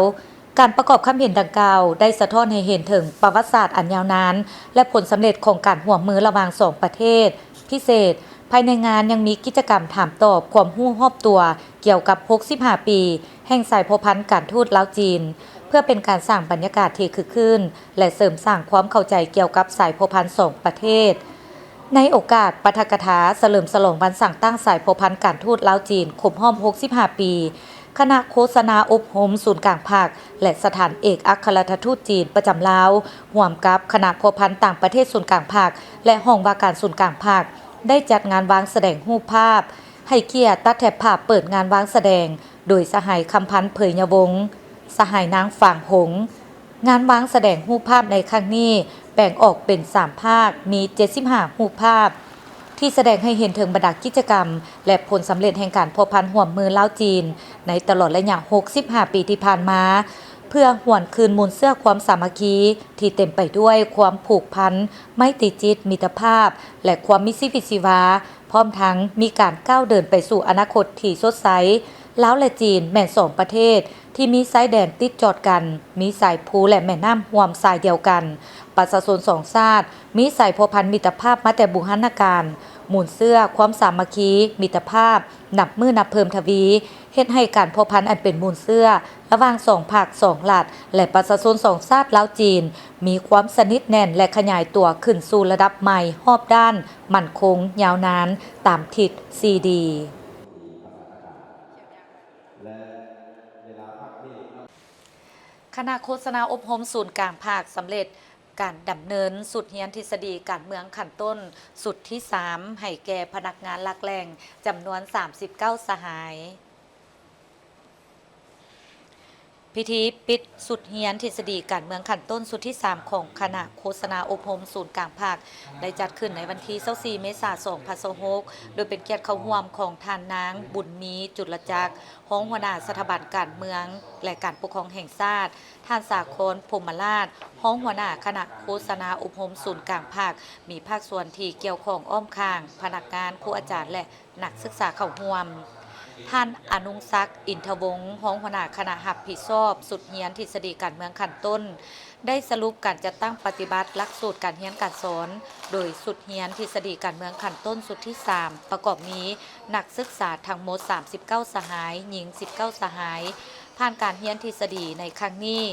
ການປະກອບຄຳເຫັນດັ່ງກ່າວ ໄດ້ສະທ້ອນໃຫ້ເຫັນເຖິງປະຫວັດສາດອັນຍາວນານ ແລະ ຜົນສຳເລັດຂອງການຮ່ວມມືລະຫວ່າງສອງປະເທດ. ພິເສດ, ພາຍໃນງານຍັງມີກິດຈະກຳຖາມຕອບຄວາມຮູ້ຮອບຕົວກ່ຽວກັບຫົກສິບຫ້າປີແຫ່ງສາຍພົວພັນການທູດລາວ-ຈີນ, ເພື່ອເປັນການສ້າງບັນຍາກາດທີ່ຄຶກຄື້ນ ແລະ ເສີມສ້າງຄວາມເຂົ້າໃຈກ່ຽວກັບສາຍພົວພັນສອງປະເທດ. ໃນໂອກາດປາຖະກະຖາສະເຫຼີມສະຫຼອງວັນສ້າງຕັ້ງສາຍພົວພັນການທູດລາວ-ຈີນຄົບຮອບຫົກສິບຫ້າປີ, ຄະນະໂຄສະນາອົບຮົມສູນກາງພັກ ແລະ ສະຖານເອກອັກຄະລັດຖະທູດຈີນປະຈຳລາວ, ຮ່ວມກັບຄະນະພົວພັນຕ່າງປະເທດສູນກາງພັກ ແລະ ຫ້ອງວ່າການສູນກາງພັກ ໄດ້ຈັດງານວາງສະແດງຮູບພາບ ໃຫ້ກຽດຕັດແຖບພາບເປີດງານວາງສະແດງ ໂດຍສະຫາຍ ຄຳພັນ ເຜີຍຍະວົງ, ສະຫາຍ ນາງ ຝາງຫົງ. ງານວາງສະແດງຮູບພາບໃນຄັ້ງນີ້ແບ່ງອອກເປັນສາມພາກ, ມີເຈັດສິບຫ້າຮູບພາບ ທີ່ສະແດງໃຫ້ເຫັນເຖິງບັນດາກິດຈະກຳ ແລະ ຜົນສຳເລັດແຫ່ງການພົວພັນຮ່ວມມືລາວ-ຈີນ ໃນຕະຫຼອດໄລຍະຫົກສິບຫ້າປີທີ່ຜ່ານມາ, ເພື່ອຫວນຄືນມູນເຊື້ອຄວາມສາມັກຄີທີ່ເຕັມໄປດ້ວຍຄວາມຜູກພັນ, ໄມຕີຈິດ, ມິດຕະພາບ ແລະ ຄວາມມີຊີວິດຊີວາ, ພ້ອມທັງມີການກ້າວເດີນໄປສູ່ອະນາຄົດທີ່ສົດໃສ. ລາວ ແລະ ຈີນ ແມ່ນສອງປະເທດທີ່ມີຊາຍແດນຕິດຈອດກັນ, ມີສາຍພູ ແລະ ແມ່ນ້ຳຮ່ວມສາຍດຽວກັນ. ປະຊາຊົນສອງຊາດມີສາຍພົວພັນມິດຕະພາບມາແຕ່ບູຮານນະການ. ມູນເຊື້ອຄວາມສາມັກຄີ, ມິດຕະພາບ ນັບມື້ນັບເພີ່ມທະວີ, ເຮັດໃຫ້ການພົວພັນອັນເປັນມູນເຊື້ອລະຫວ່າງສອງພັກສອງລັດ ແລະ ປະຊາຊົນສອງຊາດລາວ-ຈີນ ມີຄວາມສະໜິດແໜ້ນ ແລະ ຂະຫຍາຍຕົວຂຶ້ນສູ່ລະດັບໃໝ່ຮອບດ້ານ, ໝັ້ນຄົງ, ຍາວນານ, ຕາມທິດສີ່ດີ. ຄະນະໂຄສະນາອົບຮົມສູນກາງພັກສຳເລັດການດຳເນີນຊຸດຮຽນທິດສະດີການເມືອງຂັ້ນຕົ້ນຊຸດທີສາມ ໃຫ້ແກ່ພະນັກງານຫຼັກແຫຼ່ງຈຳນວນສາມສິບເກົ້າສະຫາຍ. ພິທີປິດຊຸດຮຽນທິດສະດີການເມືອງຂັ້ນຕົ້ນຊຸດທີສາມ ຂອງຄະນະໂຄສະນາອົບຮົມສູນກາງພັກ ໄດ້ຈັດຂຶ້ນໃນວັນທີຊາວສີ່ ເມສາ ສອງພັນຊາວຫົກ ໂດຍເປັນກຽດເຂົ້າຮ່ວມຂອງທ່ານນາງ ບຸນມີ ຈຸລະຈັກ ຮອງຫົວໜ້າສະຖາບັນການເມືອງ ແລະ ການປົກຄອງແຫ່ງຊາດ, ທ່ານ ສາຄອນ ພົມມະລາດ ຮອງຫົວໜ້າຄະນະໂຄສະນາອົບຮົມສູນກາງພັກ, ມີພາກສ່ວນທີ່ກ່ຽວຂ້ອງອ້ອມຂ້າງ, ພະນັກງານ, ຄູອາຈານ ແລະ ນັກສຶກສາເຂົ້າຮ່ວມ. ທ່ານ ອະນຸງສັກ ອິນທະວົງ ຮອງຫົວໜ້າຄະນະຮັບຜິດຊອບຊຸດຮຽນທິດສະດີການເມືອງຂັ້ນຕົ້ນ ໄດ້ສະຫຼຸບການຈັດຕັ້ງປະຕິບັດຫຼັກສູດການຮຽນການສອນ ໂດຍຊຸດຮຽນທິດສະດີການເມືອງຂັ້ນຕົ້ນຊຸດທີສາມ ປະກອບມີນັກສຶກສາທັງໝົດສາມສິບເກົ້າສະຫາຍ, ຍິງສິບເກົ້າສະຫາຍ. ຜ່ານການຮຽນທິດສະດີໃນຄັ້ງນີ້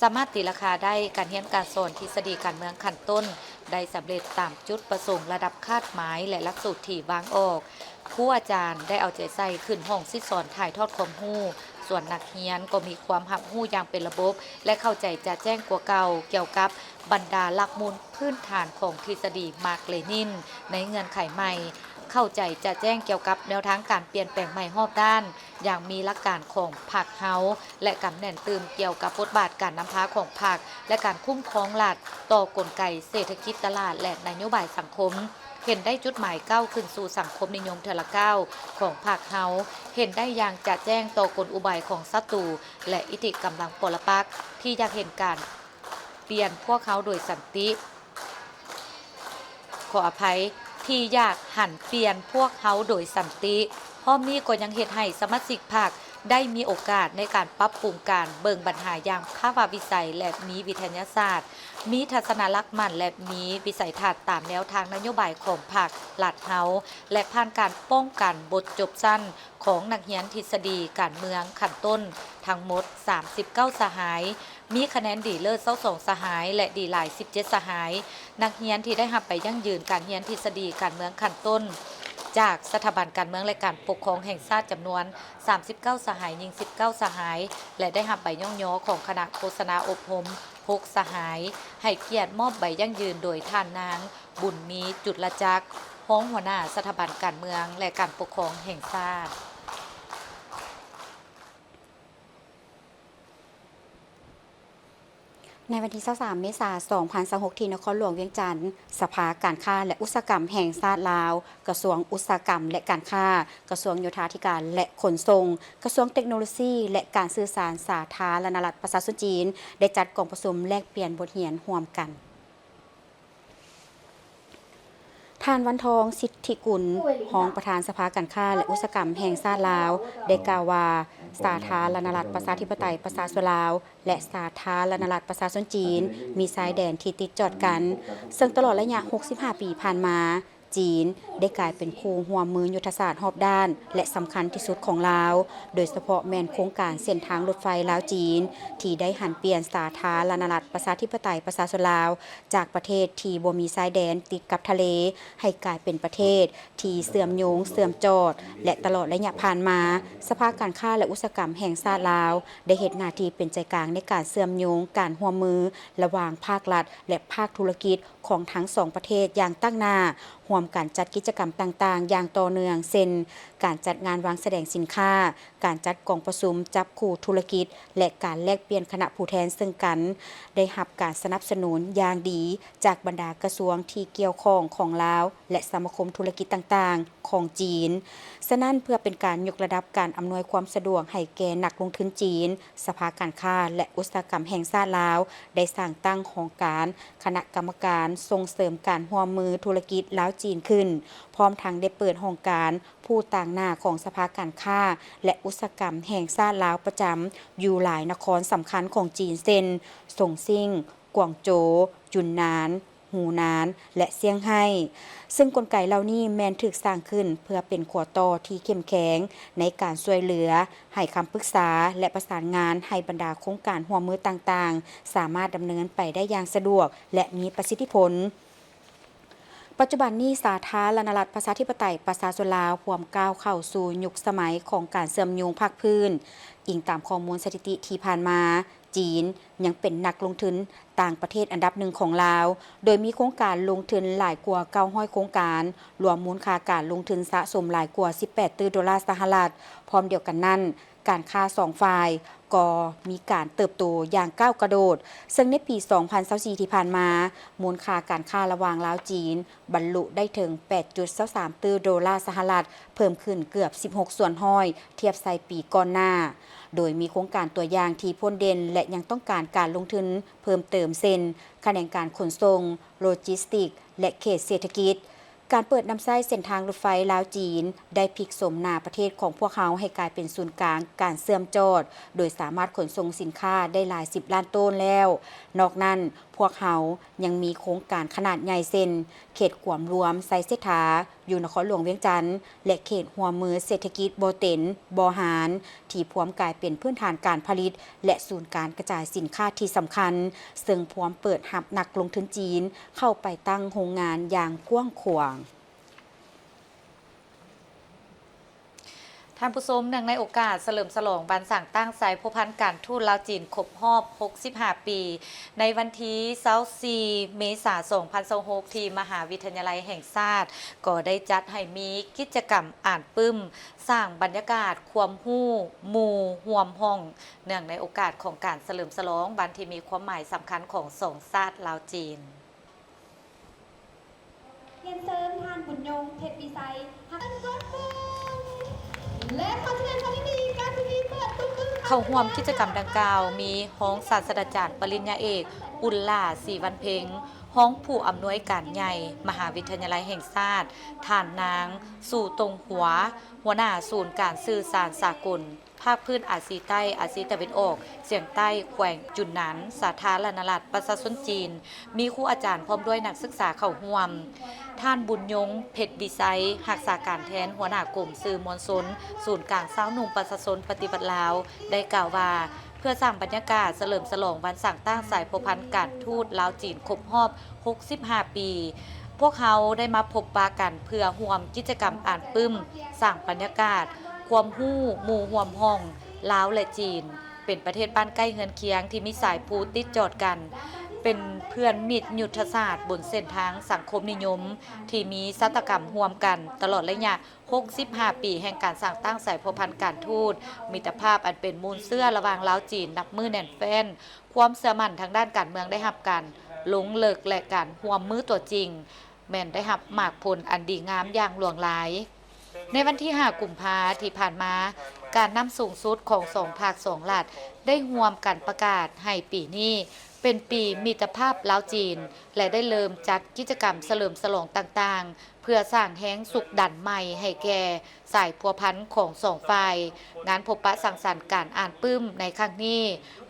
ສາມາດຕີລາຄາໄດ້ ການຮຽນການສອນທິດສະດີການເມືອງຂັ້ນຕົ້ນໄດ້ສຳເລັດຕາມຈຸດປະສົງລະດັບຄາດໝາຍ ແລະ ຫຼັກສູດທີ່ວາງອອກ. ຄູອາຈານໄດ້ເອົາໃຈໃສ່ຂຶ້ນຫ້ອງສິດສອນຖ່າຍທອດຄວາມຮູ້, ສ່ວນນັກຮຽນກໍມີຄວາມຮັບຮູ້ຢ່າງເປັນລະບົບ ແລະ ເຂົ້າໃຈຈະແຈ້ງກວ່າເກົ່າກ່ຽວກັບບັນດາຫຼັກມູນພື້ນຖານຂອງທິດສະດີມາກເລນິນໃນເງື່ອນໄຂໃໝ່, ເຂົ້າໃຈຈະແຈ້ງກ່ຽວກັບແນວທາງການປ່ຽນແປງໃໝ່ຮອບດ້ານ ຢ່າງມີຫຼັກການຂອງພັກເຮົາ ແລະ ກຳແໜ້ນຕື່ມກ່ຽວກັບບົດບາດການນຳພາຂອງພັກ ແລະ ການຄຸ້ມຄອງລັດຕໍ່ກົນໄກເສດຖະກິດຕະຫຼາດ ແລະ ນະໂຍບາຍສັງຄົມ, ເຫັນໄດ້ຈຸດໝາຍກ້າວຂຶ້ນສູ່ສັງຄົມນິຍົມເທື່ອລະກ້າວຂອງພັກເຮົາ, ເຫັນໄດ້ຢ່າງຈະແຈ້ງຕໍ່ກົນອຸບາຍຂອງສັດຕູ ແລະ ອິດທິກຳລັງປໍລະປັກທີ່ຢາກເຫັນການປ່ຽນພວກເຮົາໂດຍສັນຕິ. ຂໍອະໄພ, ທີ່ຢາກຫັນປ່ຽນພວກເຮົາໂດຍສັນຕິ. ພ້ອມນີ້ກໍຍັງເຮັດໃຫ້ສະມາຊິກພັກໄດ້ມີໂອກາດໃນການປັບປຸງການເບິ່ງບັນຫາຢ່າງພາວະວິໄສ ແລະ ມີວິທະຍາສາດ, ມີທັດສະນະຫຼັກໝັ້ນ ແລະ ມີວິໄສທັດຕາມແນວທາງນະໂຍບາຍຂອງພັກລັດເຮົາ ແລະ ຜ່ານການປ້ອງກັນບົດຈົບຊັ້ນຂອງນັກຮຽນທິດສະດີການເມືອງຂັ້ນຕົ້ນທັງໝົດສາມສິບເກົ້າສະຫາຍ. ມີຄະແນນດີເລີດຊາວສອງສະຫາຍ ແລະ ດີຫຼາຍສິບເຈັດສະຫາຍ. ນັກຮຽນທີ່ໄດ້ຮັບໃບຢັ້ງຢືນການຮຽນທິດສະດີການເມືອງຂັ້ນຕົ້ນ ຈາກສະຖາບັນການເມືອງ ແລະ ການປົກຄອງແຫ່ງຊາດ ຈຳນວນສາມສິບເກົ້າສະຫາຍ, ຍິງສິບເກົ້າສະຫາຍ ແລະ ໄດ້ຮັບໃບຍ້ອງຍໍຂອງຄະນະໂຄສະນາອົບຮົມຫົກສະຫາຍ. ໃຫ້ກຽດມອບໃບຢັ້ງຢືນໂດຍທ່ານນາງ ບຸນມີ ຈຸດລະຈັກ ຮອງຫົວໜ້າສະຖາບັນການເມືອງ ແລະ ການປົກຄອງແຫ່ງຊາດ. ໃນວັນທີຊາວສາມ ເມສາ ສອງພັນຊາວຫົກ ທີ່ນະຄອນຫຼວງວຽງຈັນ, ສະພາການຄ້າ ແລະ ອຸດສາຫະກຳແຫ່ງຊາດລາວ, ກະຊວງອຸດສາຫະກຳ ແລະ ການຄ້າ, ກະຊວງໂຍທາທິການ ແລະ ຂົນສົ່ງ, ກະຊວງເຕັກໂນໂລຊີ ແລະ ການສື່ສານສາທາລະນະລັດປະຊາຊົນຈີນ ໄດ້ຈັດກອງປະຊຸມແລກປ່ຽນບົດຮຽນຮ່ວມກັນ. ທ ທ່ານ ວັນທອງ ສິດທິກຸນ ຮອງປະທານສະພາການຄ້າ ແລະ ອຸດສາຫະກຳແຫ່ງຊາດລາວ ໄດ້ກ່າວວ່າ ສາທາລະນະລັດ ປະຊາທິປະໄຕ ປະຊາຊົນລາວ ແລະ ສາທາລະນະລັດ ປະຊາຊົນຈີນ ມີຊາຍແດນທີ່ຕິດຈອດກັນ, ເຊິ່ງຕະຫຼອດໄລຍະ ຫົກສິບຫ້າ ປີຜ່ານມາ, ຈີນໄດ້ກາຍເປັນຄູ່ຮ່ວມມືຍຸດທະສາດຮອບດ້ານ ແລະ ສຳຄັນທີ່ສຸດຂອງລາວ, ໂດຍສະເພາະແມ່ນໂຄງການເສັ້ນທາງລົດໄຟລາວ-ຈີນ ທີ່ໄດ້ຫັນປ່ຽນສາທາລະນະລັດ ປະຊາທິປະໄຕ ປະຊາຊົນລາວ ຈາກປະເທດທີ່ບໍ່ມີຊາຍແດນຕິດກັບທະເລ ໃຫ້ກາຍເປັນປະເທດທີ່ເຊື່ອມໂຍງເຊື່ອມຈອດ ແລະ ຕະຫຼອດໄລຍະຜ່ານມາ, ສະພາການຄ້າ ແລະ ອຸດສາຫະກຳແຫ່ງຊາດລາວ ໄດ້ເຮັດໜ້າທີ່ເປັນໃຈກາງໃນການເຊື່ອມໂຍງການຮ່ວມມືລະຫວ່າງພາກລັດ ແລະ ພາກທຸລະກິດຂອງທັງສອງປະເທດຢ່າງຕັ້ງໜ້າ, ຮ່ວມກັນຈັດກິດຈະກຳຕ່າງໆຢ່າງຕໍ່ເນື່ອງ ເຊັ່ນ ການຈັດງານວາງສະແດງສິນຄ້າ, ການຈັດກອງປະຊຸມຈັບຄູ່ທຸລະກິດ ແລະ ການແລກປ່ຽນຄະນະຜູ້ແທນເຊິ່ງກັນ, ໄດ້ຮັບການສະໜັບສະໜູນຢ່າງດີຈາກບັນດາກະຊວງທີ່ກ່ຽວຂ້ອງຂອງລາວ ແລະ ສະມາຄົມທຸລະກິດຕ່າງໆຂອງຈີນ. ສະນັ້ນ, ເພື່ອເປັນການຍົກລະດັບການອຳນວຍຄວາມສະດວກໃຫ້ແກ່ນັກລົງທຶນຈີນ, ສະພາການຄ້າ ແລະ ອຸດສາຫະກຳແຫ່ງຊາດລາວ ໄດ້ສ້າງຕັ້ງຫ້ອງການຄະນະກຳມະການສົ່ງເສີມການຮ່ວມມືທຸລະກິດລາວ-ຈີນຂຶ້ນ, ພ້ອມທັງໄດ້ເປີດຫ້ອງການຜູ້ຕາງໜ້າຂອງສະພາການຄ້າ ແລະ ອຸດສາຫະກຳແຫ່ງຊາດລາວປະຈຳຢູ່ຫຼາຍນະຄອນສຳຄັນຂອງຈີນ ເຊັ່ນ ສົງຊິ້ງ, ກວາງໂຈ, ຢຸນນານ, ຫູນານ ແລະ ຊຽງໄຮ້, ເຊິ່ງກົນໄກເຫຼົ່ານີ້ແມ່ນຖືກສ້າງຂຶ້ນເພື່ອເປັນຂົວຕໍ່ທີ່ເຂັ້ມແຂງໃນການຊ່ວຍເຫຼືອ, ໃຫ້ຄຳປຶກສາ ແລະ ປະສານງານໃຫ້ບັນດາໂຄງການຮ່ວມມືຕ່າງໆ ສາມາດດຳເນີນໄປໄດ້ຢ່າງສະດວກ ແລະ ມີປະສິດທິຜົນ. ປັດຈຸບັນນີ້, ສາທາລະນະລັດ ປະຊາທິປະໄຕ ປະຊາຊົນລາວ ພວມກ້າວເຂົ້າສູ່ຍຸກສະໄໝຂອງການເຊື່ອມໂຍງພາກພື້ນ. ອີງຕາມຂໍ້ມູນສະຖິຕິທີ່ຜ່ານມາ, ຈີນຍັງເປັນນັກລົງທຶນຕ່າງປະເທດອັນດັບໜຶ່ງຂອງລາວ, ໂດຍມີໂຄງການລົງທຶນຫຼາຍກວ່າເກົ້າຮ້ອຍໂຄງການ, ລວມມູນຄ່າການລົງທຶນສະສົມຫຼາຍກວ່າສິບແປດຕື້ໂດລາສະຫະລັດ. ພ້ອມດຽວກັນນັ້ນ, ການຄ້າສອງຝ່າຍກໍມີການເຕີບໂຕຢ່າງກ້າວກະໂດດ, ເຊິ່ງໃນປີສອງພັນຊາວສີ່ທີ່ຜ່ານມາ, ມູນຄ່າການຄ້າລະຫວ່າງລາວ-ຈີນ ບັນລຸໄດ້ເຖິງແປດຈຸດຊາວສາມຕື້ໂດລາສະຫະລັດ, ເພີ່ມຂຶ້ນເກືອບສິບຫົກສ່ວນຮ້ອຍ ທຽບໃສ່ປີກ່ອນໜ້າ, ໂດຍມີໂຄງການຕົວຢ່າງທີ່ພົ້ນເດັ່ນ ແລະ ຍັງຕ້ອງການການລົງທຶນເພີ່ມເຕີມ ເຊັ່ນ ຂະແໜງການຂົນສົ່ງ, ໂລຈິສຕິກ ແລະ ເຂດເສດຖະກິດ. ການເປີດນຳໃຊ້ເສັ້ນທາງລົດໄຟລາວ-ຈີນ ໄດ້ພິກໂສມໜ້າປະເທດຂອງພວກເຮົາໃຫ້ກາຍເປັນສູນກາງການເຊື່ອມຈອດ, ໂດຍສາມາດຂົນສົ່ງສິນຄ້າໄດ້ຫຼາຍສິບລ້ານໂຕນແລ້ວ. ນອກນັ້ນ, ພວກເຮົາຍັງມີໂຄງການຂະໜາດໃຫຍ່ ເຊັ່ນ ເຂດກວມລວມໄຊເສດຖາ ຢູ່ນະຄອນຫຼວງວຽງຈັນ ແລະ ເຂດຮ່ວມມືເສດຖະກິດບໍ່ເຕັນ, ບໍ່ຫານ ທີ່ພວມກາຍເປັນພື້ນຖານການຜະລິດ ແລະ ສູນການກະຈາຍສິນຄ້າທີ່ສຳຄັນ, ເຊິ່ງພວມເປີດຮັບນັກລົງທຶນຈີນເຂົ້າໄປຕັ້ງໂຮງງານຢ່າງກວ້າງຂວາງ. ທ່ານຜູ້ຊົມ, ເນື່ອງໃນໂອກາດສະເຫຼີມສະຫຼອງວັນສ້າງຕັ້ງສາຍພົວພັນການທູດລາວ-ຈີນຄົບຮອບຫົກສິບຫ້າປີ ໃນວັນທີຊາວສີ່ເມສາສອງພັນຊາວຫົກ ທີ່ມະຫາວິທະຍາໄລແຫ່ງຊາດ ກໍໄດ້ຈັດໃຫ້ມີກິດຈະກຳອ່ານປຶ້ມ ສ້າງບັນຍາກາດຄວາມຮູ້ໝູ່ຮ່ວມຫ້ອງ ເນື່ອງໃນໂອກາດຂອງການສະເຫຼີມສະຫຼອງວັນທີ່ມີຄວາມໝາຍສຳຄັນຂອງສອງຊາດລາວ-ຈີນ. ຮຽນເຊີນທ່ານ ບຸນຍົງ ເພັດວິໄຊ ຮັບເປັນກອດປູ ແລະ ຂໍສະແດງຄວາມຍິນດີກັບພິທີເປີດຕຸ້ມປຶ້ມ ເຂົ້າຮ່ວມກິດຈະກຳດັ່ງກ່າວ ມີຮອງສາດສະດາຈານປະລິນຍາເອກ ອຸນລາ ສີວັນເພັງ ຮອງຜູ້ອຳນວຍການໃຫຍ່ມະຫາວິທະຍາໄລແຫ່ງຊາດ, ທ່ານນາງ ຊູຕົງຫົວ ຫົວໜ້າສູນການສື່ສານສາກົນ ພາກພື້ນອາຊີໃຕ້, ອາຊີຕາເວັນອອກສຽງໃຕ້ ແຂວງຈຸນນານ, ສາທາລະນະລັດ ປະຊາຊົນຈີນ, ມີຄູອາຈານພ້ອມດ້ວຍນັກສຶກສາເຂົ້າຮ່ວມ. ທ່ານ ບຸນຍົງ ເພັດວິໄຊ ຮັກສາການແທນຫົວໜ້າກົມສື່ມວນຊົນ ສູນກາງຊາວໜຸ່ມປະຊາຊົນປະຕິວັດລາວ ໄດ້ກ່າວວ່າ ເພື່ອສ້າງບັນຍາກາດສະເຫຼີມສະຫຼອງວັນສ້າງຕັ້ງສາຍພົວພັນການທູດລາວ-ຈີນຄົບຮອບຫົກສິບຫ້າປີ, ພວກເຮົາໄດ້ມາພົບປະກັນເພື່ອຮ່ວມກິດຈະກຳອ່ານປຶ້ມ, ສ້າງບັນຍາກາດຄວາມຮູ້ໝູ່ຮ່ວມຫ້ອງ ລາວ ແລະ ຈີນ ເປັນປະເທດບ້ານໃກ້ເຮືອນຄຽງທີ່ມີສາຍພູຕິດຈອດກັນ, ເປັນເພື່ອນມິດຍຸດທະສາດບົນເສັ້ນທາງສັງຄົມນິຍົມທີ່ມີຊະຕາກຳຮ່ວມກັນຕະຫຼອດໄລຍະ ຫົກສິບຫ້າປີແຫ່ງການສ້າງຕັ້ງສາຍພົວພັນການທູດ, ມິດຕະພາບອັນເປັນມູນເຊື້ອລະຫວ່າງລາວ-ຈີນນັບມື້ແໜ້ນແຟ້ນ, ຄວາມເຊື່ອໝັ້ນທາງດ້ານການເມືອງໄດ້ຮັບການລົງເລິກ ແລະ ການຮ່ວມມືຕົວຈິງ ແມ່ນໄດ້ຮັບໝາກຜົນອັນດີງາມຢ່າງຫຼວງຫຼາຍ. ໃນວັນທີຫ້າ ກຸມພາທີ່ຜ່ານມາ, ການນຳສູງສຸດຂອງສອງພາກສອງລັດ ໄດ້ຮ່ວມກັນປະກາດໃຫ້ປີນີ້ ເປັນປີມິດຕະພາບລາວ-ຈີນ ແລະ ໄດ້ເລີ່ມຈັດກິດຈະກຳສະເຫຼີມສະຫຼອງຕ່າງໆ ເພື່ອສ້າງແຮງຊຸກດັນໃໝ່ໃຫ້ແກ່ສາຍພົວພັນຂອງສອງຝ່າຍ. ງານພົບປະສັງສັນການອ່ານປຶ້ມໃນຄັ້ງນີ້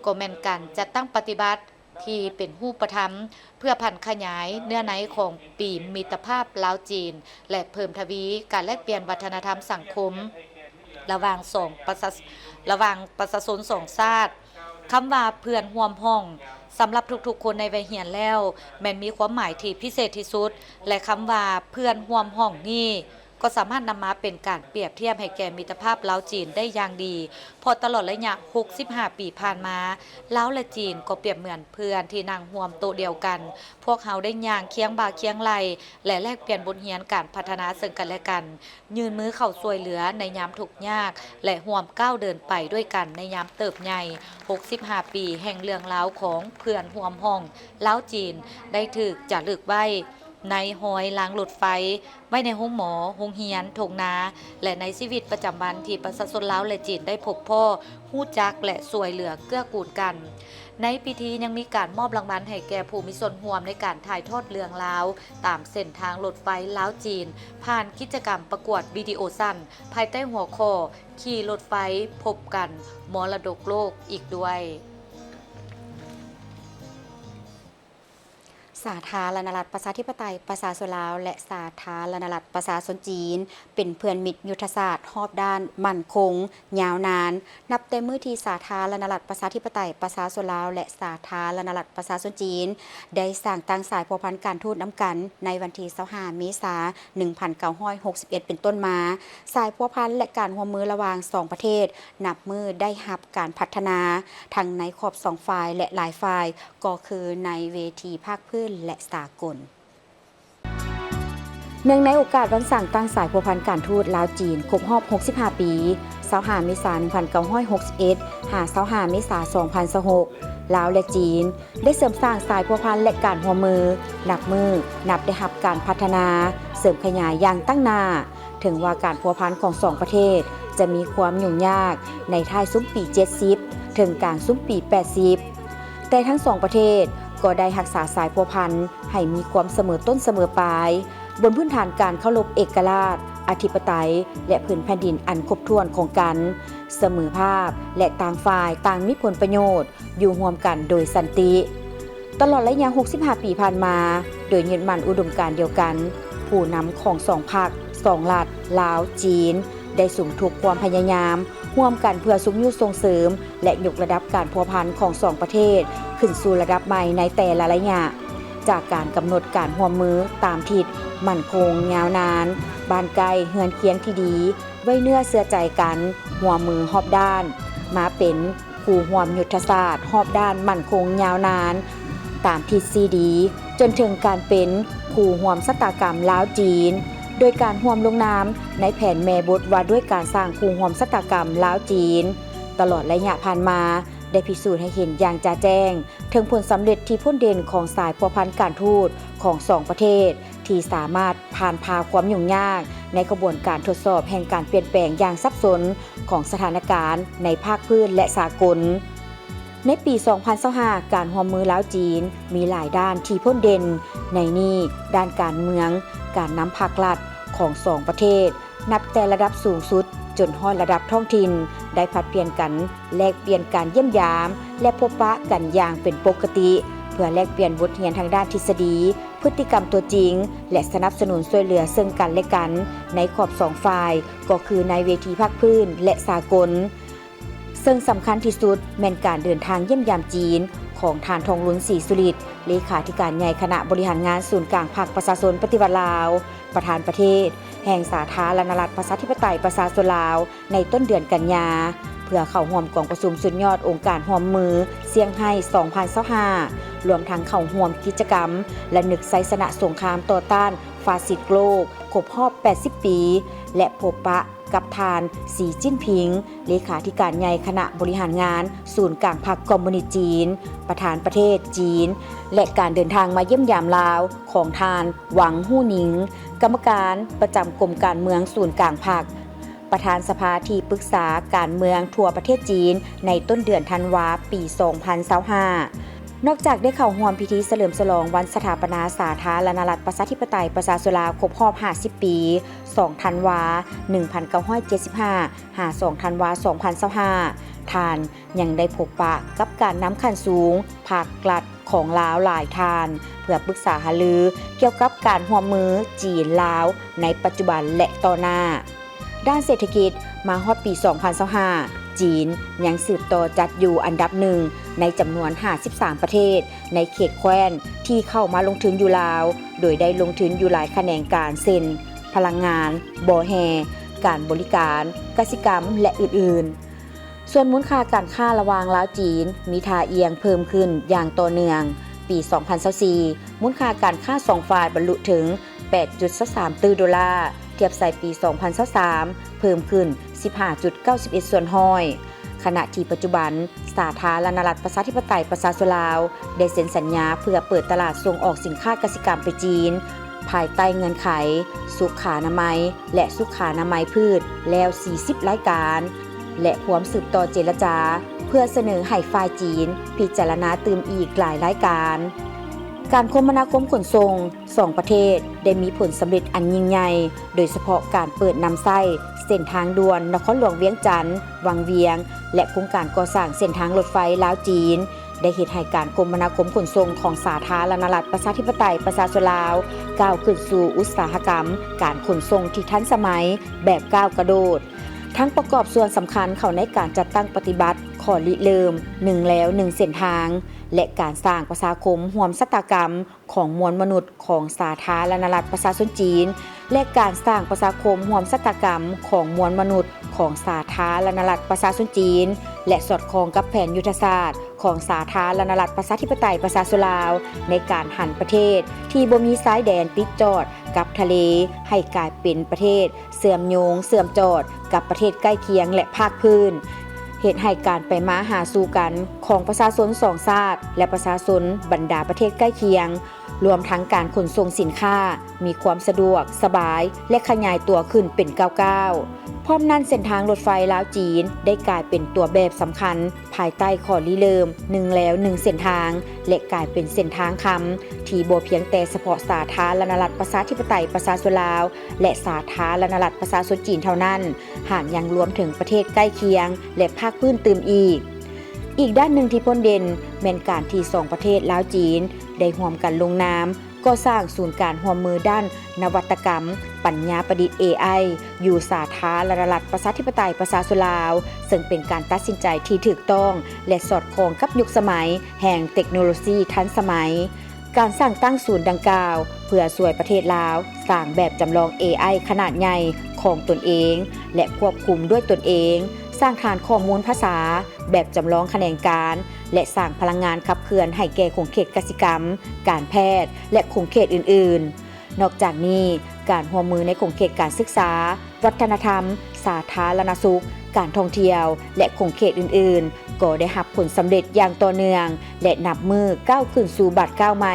ກໍແມ່ນການຈັດຕັ້ງປະຕິບັດທີ່ເປັນຮູບປະທຳ ເພື່ອຜັນຂະຫຍາຍເນື້ອໃນຂອງປີມິດຕະພາບລາວ-ຈີນ ແລະ ເພີ່ມທະວີການແລກປ່ຽນວັດທະນະທຳສັງຄົມ ລະຫວ່າງສອງປະຊາ ລະຫວ່າງປະຊາຊົນສອງຊາດ. ຄຳວ່າເພື່ອນຮ່ວມຫ້ອງ ສຳລັບທຸກໆຄົນໃນໄວຮຽນແລ້ວ ແມ່ນມີຄວາມໝາຍທີ່ພິເສດທີ່ສຸດ ແລະ ຄຳວ່າເພື່ອນຮ່ວມຫ້ອງນີ້ ກໍສາມາດນຳມາເປັນການປຽບທຽບໃຫ້ແກ່ມິດຕະພາບລາວ-ຈີນໄດ້ຢ່າງດີ, ເພາະຕະຫຼອດໄລຍະຫົກສິບຫ້າປີຜ່ານມາ, ລາວ ແລະ ຈີນກໍປຽບເໝືອນເພື່ອນທີ່ນັ່ງຮ່ວມໂຕະດຽວກັນ. ພວກເຮົາໄດ້ຍ່າງຄຽງບ່າຄຽງໄຫຼ່ ແລະ ແລກປ່ຽນບົດຮຽນການພັດທະນາເຊິ່ງກັນແລະກັນ. ຍື່ນມືເຂົ້າຊ່ວຍເຫຼືອໃນຍາມທຸກຍາກ ແລະ ຮ່ວມກ້າວເດີນໄປດ້ວຍກັນໃນຍາມເຕີບໃຫຍ່. ຫົກສິບຫ້າປີແຫ່ງເລື່ອງລາວຂອງເພື່ອນຮ່ວມຫ້ອງລາວ-ຈີນ ໄດ້ຖືກຈາລຶກໄວ້ໃນຮອຍລາງລົດໄຟ, ໄວ້ໃນໂຮງໝໍ, ໂຮງຮຽນ, ທົ່ງນາ ແລະ ໃນຊີວິດປະຈຳວັນທີ່ປະຊາຊົນລາວ ແລະ ຈີນໄດ້ພົບພໍ້, ຮູ້ຈັກ ແລະ ຊ່ວຍເຫຼືອເກື້ອກູນກັນ. ໃນພິທີຍັງມີການມອບລາງວັນໃຫ້ແກ່ຜູ້ມີສ່ວນຮ່ວມໃນການຖ່າຍທອດເລື່ອງລາວຕາມເສັ້ນທາງລົດໄຟລາວ-ຈີນ ຜ່ານກິດຈະກຳປະກວດວິດີໂອສັ້ນ ພາຍໃຕ້ຫົວຂໍ້ ຂີ່ລົດໄຟພົບກັນ ມໍລະດົກໂລກ ອີກດ້ວຍ. ສາທາລະນະລັດ ປະຊາທິປະໄຕ ປະຊາຊົນລາວ ແລະ ສາທາລະນະລັດ ປະຊາຊົນຈີນ ເປັນເພື່ອນມິດຍຸດທະສາດຮອບດ້ານໝັ້ນຄົງຍາວນານ. ນັບແຕ່ມື້ທີ່ສາທາລະນະລັດ ປະຊາທິປະໄຕ ປະຊາຊົນລາວ ແລະ ສາທາລະນະລັດ ປະຊາຊົນຈີນ ໄດ້ສ້າງຕັ້ງສາຍພົວພັນການທູດນຳກັນໃນວັນທີຊາວຫ້າເມສາ ໜຶ່ງພັນເກົ້າຮ້ອຍຫົກສິບເອັດ ເປັນຕົ້ນມາ, ສາຍພົວພັນ ແລະ ການຮ່ວມມືລະຫວ່າງສອງປະເທດ ນັບມື້ໄດ້ຮັບການພັດທະນາ ທັງໃນຂອບສອງຝ່າຍ ແລະ ຫຼາຍຝ່າຍ ກໍຄືໃນເວທີພາກພື້ນ ແລະ ສາກົນ. ເນື່ອງໃນໂອກາດວັນສ້າງຕັ້ງສາຍພົວພັນການທູດລາວ-ຈີນ ຄົບຮອບຫົກສິບຫ້າປີ, ຊາວຫ້າເມສາ ໜຶ່ງພັນເກົ້າຮ້ອຍຫົກສິບເອັດ ຫາ ຊາວຫ້າເມສາ ສອງພັນຊາວຫົກ ລາວ ແລະ ຈີນ ໄດ້ເສີມສ້າງສາຍພົວພັນ ແລະ ການຮ່ວມມື ນັບມື້ນັບໄດ້ຮັບການພັດທະນາ, ເສີມຂະຫຍາຍຢ່າງຕັ້ງໜ້າ. ເຖິງວ່າການພົວພັນຂອງສອງປະເທດຈະມີຄວາມຫຍຸ້ງຍາກໃນທ້າຍຊຸມປີເຈັດສິບ ເຖິງກາງຊຸມປີແປດສິບ, ແຕ່ທັງສອງປະເທດກໍໄດ້ຮັກສາສາຍພົວພັນໃຫ້ມີຄວາມສະເໝີຕົ້ນສະເໝີປາຍ, ບົນພື້ນຖານການເຄົາລົບເອກະລາດ, ອະທິປະໄຕ ແລະ ພື້ນແຜ່ນດິນອັນຄົບຖ້ວນຂອງກັນ, ສະເໝີພາບ ແລະ ຕ່າງຝ່າຍຕ່າງມີຜົນປະໂຫຍດ ຢູ່ຮ່ວມກັນໂດຍສັນຕິ. ຕະຫຼອດໄລຍະຫົກສິບຫ້າປີຜ່ານມາ, ໂດຍຍຶດໝັ້ນອຸດົມການດຽວກັນ, ຜູ້ນຳຂອງສອງພັກ, ສອງລັດ, ລາວ, ຈີນ ໄດ້ສຸມທຸກຄວາມພະຍາຍາມ ຮ່ວມກັນເພື່ອຊຸກຍູ້ສົ່ງເສີມ ແລະ ຍົກລະດັບການພົວພັນຂອງສອງປະເທດຂຶ້ນສູ່ລະດັບໃໝ່ໃນແຕ່ລະໄລຍະ, ຈາກການກຳນົດການຮ່ວມມືຕາມທິດ, ໝັ້ນຄົງ, ຍາວນານ, ບ້ານໃກ້, ເຮືອນຄຽງທີ່ດີ, ໄວ້ເນື້ອເຊື່ອໃຈກັນ, ຮ່ວມມືຮອບດ້ານ, ມາເປັນ ຄູ່ຮ່ວມຍຸດທະສາດຮອບດ້ານໝັ້ນຄົງຍາວນານຕາມທິດຊີ້ດີ, ຈົນເຖິງການເປັນຄູ່ຮ່ວມຊະຕາກຳລາວ-ຈີນ, ໂດຍການຮ່ວມລົງນາມໃນແຜນແມ່ບົດວ່າດ້ວຍການສ້າງຄູ່ຮ່ວມຊະຕາກຳລາວ-ຈີນ ຕະຫຼອດໄລຍະຜ່ານມາ ໄດ້ພິສູດໃຫ້ເຫັນຢ່າງຈະແຈ້ງເຖິງຜົນສຳເລັດທີ່ພົ້ນເດັ່ນຂອງສາຍພົວພັນການທູດຂອງສອງປະເທດ ທີ່ສາມາດຜ່ານຜ່າຄວາມຫຍຸ້ງຍາກໃນຂະບວນການທົດສອບແຫ່ງການປ່ຽນແປງຢ່າງສັບສົນຂອງສະຖານະການໃນພາກພື້ນ ແລະ ສາກົນ. ໃນປີສອງພັນຊາວຫ້າ ການຮ່ວມມືລາວ-ຈີນມີຫຼາຍດ້ານທີ່ພົ້ນເດັ່ນ, ໃນນີ້ດ້ານການເມືອງ, ການນຳພັກລັດຂອງສອງປະເທດ ນັບແຕ່ລະດັບສູງສຸດຈົນຮອດລະດັບທ້ອງຖິ່ນ ໄດ້ຜັດປ່ຽນກັນ ແລກປ່ຽນການຢ້ຽມຢາມ ແລະ ພົບປະກັນຢ່າງເປັນປົກກະຕິ ເພື່ອແລກປ່ຽນບົດຮຽນທາງດ້ານທິດສະດີ, ພຶດຕິກຳຕົວຈິງ ແລະ ສະໜັບສະໜູນຊ່ວຍເຫຼືອເຊິ່ງກັນ ແລະ ກັນ ໃນຂອບສອງຝ່າຍ ກໍຄືໃນເວທີພາກພື້ນ ແລະ ສາກົນ. ເຊິ່ງສຳຄັນທີ່ສຸດແມ່ນການເດີນທາງຢ້ຽມຢາມຈີນຂອງທ່ານ ທອງລຸນ ສີສຸລິດ ເລຂາທິການໃຫຍ່ຄະນະບໍລິຫານງານສູນກາງພັກປະຊາຊົນປະຕິວັດລາວ, ປະທານປະເທດແຫ່ງສາທາລະນະລັດ ປະຊາທິປະໄຕ ປະຊາຊົນລາວ ໃນຕົ້ນເດືອນກັນຍາ ເພື່ອເຂົ້າຮ່ວມກອງປະຊຸມສຸດຍອດອົງການຮ່ວມມືຊຽງໄຮ້ ສອງພັນຊາວຫ້າ ລວມທັງເຂົ້າຮ່ວມກິດຈະກຳລະນຶກໄຊຊະນະສົງຄາມຕໍ່ຕ້ານຟາຊິດໂລກ ຄົບຮອບແປດສິບປີ ແລະ ພົບປະ ກັບທ່ານ ສີ ຈິ້ນຜິງ ເລຂາທິການໃຫຍ່ຄະນະບໍລິຫານງານສູນກາງພັກຄອມມູນິດຈີນ, ປະທານປະເທດຈີນ ແລະ ການເດີນທາງມາຢ້ຽມຢາມລາວຂອງທ່ານ ຫວັງ ຫູ່ໜິງ ກຳມະການປະຈຳກົມການເມືອງສູນກາງພັກ, ປະທານສະພາທີ່ປຶກສາການເມືອງທົ່ວປະເທດຈີນ ໃນຕົ້ນເດືອນທັນວາ ປີສອງພັນຊາວຫ້າ. ນອກຈາກໄດ້ເຂົ້າຮ່ວມພິທີສະເຫຼີມສະຫຼອງວັນສະຖາປະນາສາທາລະນະລັດ ປະຊາທິປະໄຕ ປະຊາຊົນລາວ ຄົບຮອບ ຫ້າສິບ ປີ ສອງ ທັນວາ ໜຶ່ງພັນເກົ້າຮ້ອຍເຈັດສິບຫ້າ ຫາ ສອງ ທັນວາ ສອງພັນຊາວຫ້າ ທ່ານຍັງໄດ້ພົບປະກັບການນຳຂັ້ນສູງພາກລັດຂອງລາວຫຼາຍທ່ານ ເພື່ອປຶກສາຫາລືກ່ຽວກັບການຮ່ວມມືຈີນ-ລາວໃນປັດຈຸບັນ ແລະ ຕໍ່ໜ້າ. ດ້ານເສດຖະກິດ, ມາຮອດປີສອງພັນຊາວຫ້າ ຈີນຍັງສືບຕໍ່ຈັດຢູ່ອັນດັບໜຶ່ງໃນຈຳນວນຫ້າສິບສາມປະເທດໃນເຂດແຄວ້ນທີ່ເຂົ້າມາລົງທຶນຢູ່ລາວ, ໂດຍໄດ້ລົງທຶນຢູ່ຫຼາຍຂະແໜງການ ເຊັ່ນ ພະລັງງານ, ບໍ່ແຮ່, ການບໍລິການ, ກະສິກຳ ແລະ ອື່ນໆ. ສ່ວນມູນຄ່າການຄ້າລະຫວ່າງລາວ-ຈີນ ມີທ່າອ່ຽງເພີ່ມຂຶ້ນຢ່າງຕໍ່ເນື່ອງ. ປີສອງພັນຊາວສີ່ ມູນຄ່າການຄ້າສອງຝ່າຍບັນລຸເຖິງ ແປດຈຸດຊາວສາມຕື້ໂດລາ, ທຽບໃສ່ປີສອງພັນຊາວສາມ ເພີ່ມຂຶ້ນສິບຫ້າຈຸດເກົ້າສິບເອັດສ່ວນຮ້ອຍ. ຂະນະທີ່ປັດຈຸບັນ ສາທາລະນະລັດ ປະຊາທິປະໄຕ ປະຊາຊົນລາວ ໄດ້ເຊັນສັນຍາເພື່ອເປີດຕະຫຼາດສົ່ງອອກສິນຄ້າກະສິກຳໄປຈີນ ພາຍໃຕ້ເງື່ອນໄຂສຸຂານາໄມ ແລະ ສຸຂານາໄມພືດແລ້ວສີ່ສິບລາຍການ ແລະ ພວມສືບຕໍ່ເຈລະຈາເພື່ອສະເໜີໃຫ້ຝ່າຍຈີນພິຈາລະນາຕື່ມອີກຫຼາຍລາຍການ. ການຄົມມະນາຄົມຂົນສົ່ງ ສອງປະເທດໄດ້ມີຜົນສຳເລັດອັນຍິ່ງໃຫຍ່, ໂດຍສະເພາະການເປີດນຳໃຊ້ເສັ້ນທາງດ່ວນນະຄອນຫຼວງວຽງຈັນ ວັງວຽງ ແລະ ໂຄງການກໍ່ສ້າງເສັ້ນທາງລົດໄຟລາວ-ຈີນ ໄດ້ເຮັດໃຫ້ການຄົມມະນາຄົມຂົນສົ່ງຂອງສາທາລະນະລັດ ປະຊາທິປະໄຕ ປະຊາຊົນລາວ ກ້າວຂຶ້ນສູ່ອຸດສາຫະກຳການຂົນສົ່ງທີ່ທັນສະໄໝແບບກ້າວກະໂດດ. ທັງປະກອບສ່ວນສຳຄັນເຂົ້າໃນການຈັດຕັ້ງປະຕິບັດຂໍ້ລິເລີ່ມໜຶ່ງແລວໜຶ່ງເສັ້ນທາງ ແລະ ການສ້າງປະຊາຄົມຮ່ວມຊະຕາກຳ ຂອງມວນມະນຸດຂອງສາທາລະນະລັດປະຊາຊົນຈີນ ແລະ ການສ້າງປະຊາຄົມຮ່ວມຊະຕາກຳຂອງມວນມະນຸດຂອງສາທາລະນະລັດປະຊາຊົນຈີນ ແລະ ສອດຄ່ອງກັບແຜນຍຸດທະສາດຂອງສາທາລະນະລັດປະຊາທິປະໄຕປະຊາຊົນລາວ ໃນການຫັນປະເທດທີ່ບໍ່ມີຊາຍແດນຕິດຈອດກັບທະເລ ໃຫ້ກາຍເປັນປະເທດ ເຊື່ອມໂຍງເຊື່ອມຈອດກັບປະເທດໃກ້ຄຽງ ແລະ ພາກພື້ນ, ເຮັດໃຫ້ການໄປມາຫາສູ່ກັນຂອງປະຊາຊົນສອງຊາດ ແລະ ປະຊາຊົນບັນດາປະເທດໃກ້ຄຽງ, ລວມທັງການຂົນສົ່ງສິນຄ້າມີຄວາມສະດວກສະບາຍ ແລະ ຂະຫຍາຍຕົວຂຶ້ນເປັນກ້າວໆ. ພ້ອມນັ້ນ, ເສັ້ນທາງລົດໄຟລາວ-ຈີນ ໄດ້ກາຍເປັນຕົວແບບສຳຄັນ ພາຍໃຕ້ຂໍ້ລິເລີ່ມໜຶ່ງແລວໜຶ່ງເສັ້ນທາງ ແລະ ກາຍເປັນເສັ້ນທາງຄຳ ທີ່ບໍ່ພຽງແຕ່ສະເພາະສາທາລະນະລັດປະຊາທິປະໄຕປະຊາຊົນລາວ ແລະ ສາທາລະນະລັດປະຊາຊົນຈີນເທົ່ານັ້ນ, ຫາກຍັງລວມເຖິງປະເທດໃກ້ຄຽງ ແລະ ພາກພື້ນຕື່ມອີກ. ອີກດ້ານໜຶ່ງທີ່ພົ້ນເດັ່ນ ແມ່ນການທີ່ສອງປະເທດລາວ-ຈີນ ໄດ້ຮ່ວມກັນລົງນາມ ກໍ່ສ້າງສູນການຮ່ວມມືດ້ານນະວັດຕະກຳ ປັນຍາປະດິດ ເອໄອ ຢູ່ສາທາລະນະລັດປະຊາທິປະໄຕປະຊາຊົນລາວ, ເຊິ່ງເປັນການຕັດສິນໃຈທີ່ຖືກຕ້ອງ ແລະ ສອດຄ່ອງກັບຍຸກສະໄໝແຫ່ງເຕັກໂນໂລຊີທັນສະໄໝ. ການສ້າງຕັ້ງສູນດັ່ງກ່າວ ເພື່ອຊ່ວຍປະເທດລາວສ້າງແບບຈຳລອງ ເອໄອ ຂະໜາດໃຫຍ່ຂອງຕົນເອງ ແລະ ຄວບຄຸມດ້ວຍຕົນເອງ, ສ້າງຖານຂໍ້ມູນພາສາແບບຈຳລອງຂະແໜງການ ແລະ ສ້າງພະລັງງານຂັບເຄື່ອນໃຫ້ແກ່ຂົງເຂດກະສິກຳ, ການແພດ ແລະ ຂົງເຂດອື່ນໆ. ນອກຈາກນີ້, ການຮ່ວມມືໃນຂົງເຂດການສຶກສາ, ວັດທະນະທຳ, ສາທາລະນະສຸກ, ການທ່ອງທ່ຽວ ແລະ ຂົງເຂດອື່ນໆ ກໍໄດ້ຮັບຜົນສຳເລັດຢ່າງຕໍ່ເນື່ອງ ແລະ ນັບມື້ກ້າວຂຶ້ນສູ່ບາດກ້າວໃໝ່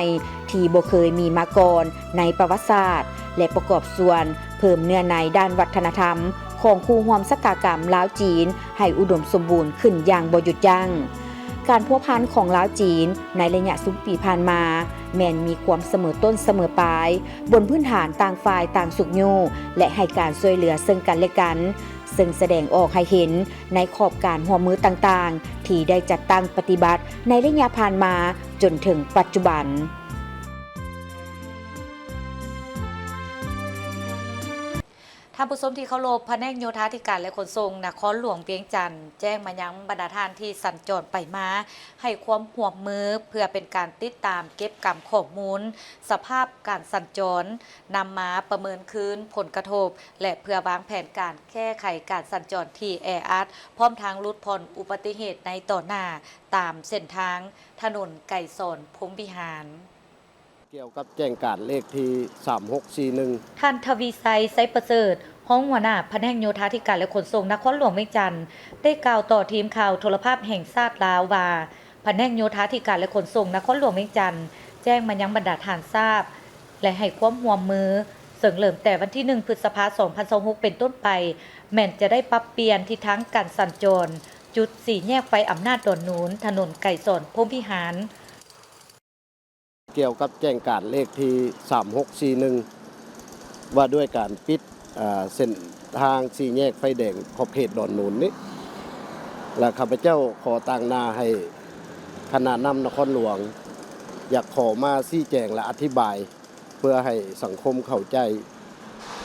ທີ່ບໍ່ເຄີຍມີມາກ່ອນໃນປະຫວັດສາດ ແລະ ປະກອບສ່ວນເພີ່ມເນື້ອໃນດ້ານວັດທະນະທຳຂອງຄູ່ຮ່ວມຊະຕາກຳລາວ-ຈີນ ໃຫ້ອຸດົມສົມບູນຂຶ້ນຢ່າງບໍ່ຢຸດຢັ້ງ. ການພົວພັນຂອງລາວ-ຈີນໃນໄລຍະສິບປີຜ່ານມາ ແມ່ນມີຄວາມສະເໝີຕົ້ນສະເໝີປາຍ, ບົນພື້ນຖານຕ່າງຝ່າຍຕ່າງຊຸກຍູ້ ແລະ ໃຫ້ການຊ່ວຍເຫຼືອເຊິ່ງກັນແລະກັນ, ເຊິ່ງສະແດງອອກໃຫ້ເຫັນໃນຂອບການຮ່ວມມືຕ່າງໆ ທີ່ໄດ້ຈັດຕັ້ງປະຕິບັດໃນໄລຍະຜ່ານມາຈົນເຖິງປັດຈຸບັນ. ທ່ານຜູ້ຊົມທີ່ເຄົາລົບ, ພະແນກໂຍທາທິການ ແລະ ຂົນສົ່ງນະຄອນຫຼວງວຽງຈັນ ແຈ້ງມາຍັງບັນດາທ່ານທີ່ສັນຈອນໄປມາ ໃຫ້ຄວາມຮ່ວມມືເພື່ອເປັນການຕິດຕາມເກັບກຳຂໍ້ມູນສະພາບການສັນຈອນ, ນຳມາປະເມີນຄືນຜົນກະທົບ ແລະ ເພື່ອວາງແຜນການແກ້ໄຂການສັນຈອນທີ່ແອອັດ, ພ້ອມທັງຫຼຸດຜ່ອນອຸບັດຕິເຫດໃນຕໍ່ໜ້າ ຕາມເສັ້ນທາງຖະໜົນໄກສອນ ພົມວິຫານ. ກ່ຽວກັບແຈ້ງການເລກທີສາມຫົກສີ່ໜຶ່ງ ທ່ານ ທະວີໄຊ ໄຊປະເສີດ ຮອງຫົວໜ້າພະແນກໂຍທາທິການ ແລະ ຂົນສົ່ງນະຄອນຫຼວງວຽງຈັນ ໄດ້ກ່າວຕໍ່ທີມຂ່າວໂທລະພາບແຫ່ງຊາດລາວວ່າ, ພະແນກໂຍທາທິການ ແລະ ຂົນສົ່ງນະຄອນຫຼວງວຽງຈັນ ແຈ້ງມາຍັງບັນດາທ່ານຊາບ ແລະ ໃຫ້ຄວາມຮ່ວມມື, ເຊິ່ງເລີ່ມແຕ່ວັນທີໜຶ່ງ ພຶດສະພາ ສອງພັນຊາວຫົກ ເປັນຕົ້ນໄປ ແມ່ນຈະໄດ້ປັບປ່ຽນທິດທາງການສັນຈອນ ຈຸດສີ່ແຍກໄຟອຳນາດດອນໜູນ, ຖະໜົນໄກສອນ ພົມວິຫານ. ກ່ຽວກັບແຈ້ງການເລກທີສາມຫົກສີ່ໜຶ່ງ ວ່າດ້ວຍການປິດ ເອີ ເສັ້ນທາງສີ່ແຍກໄຟແດງຂອບເຂດດອນໂນນນີ້ ແລະ ຂ້າພະເຈົ້າຂໍຕາງໜ້າໃຫ້ຄະນະນຳນະຄອນຫຼວງ ຢາກຂໍມາຊີ້ແຈງ ແລະ ອະທິບາຍ ເພື່ອໃຫ້ສັງຄົມເຂົ້າໃຈ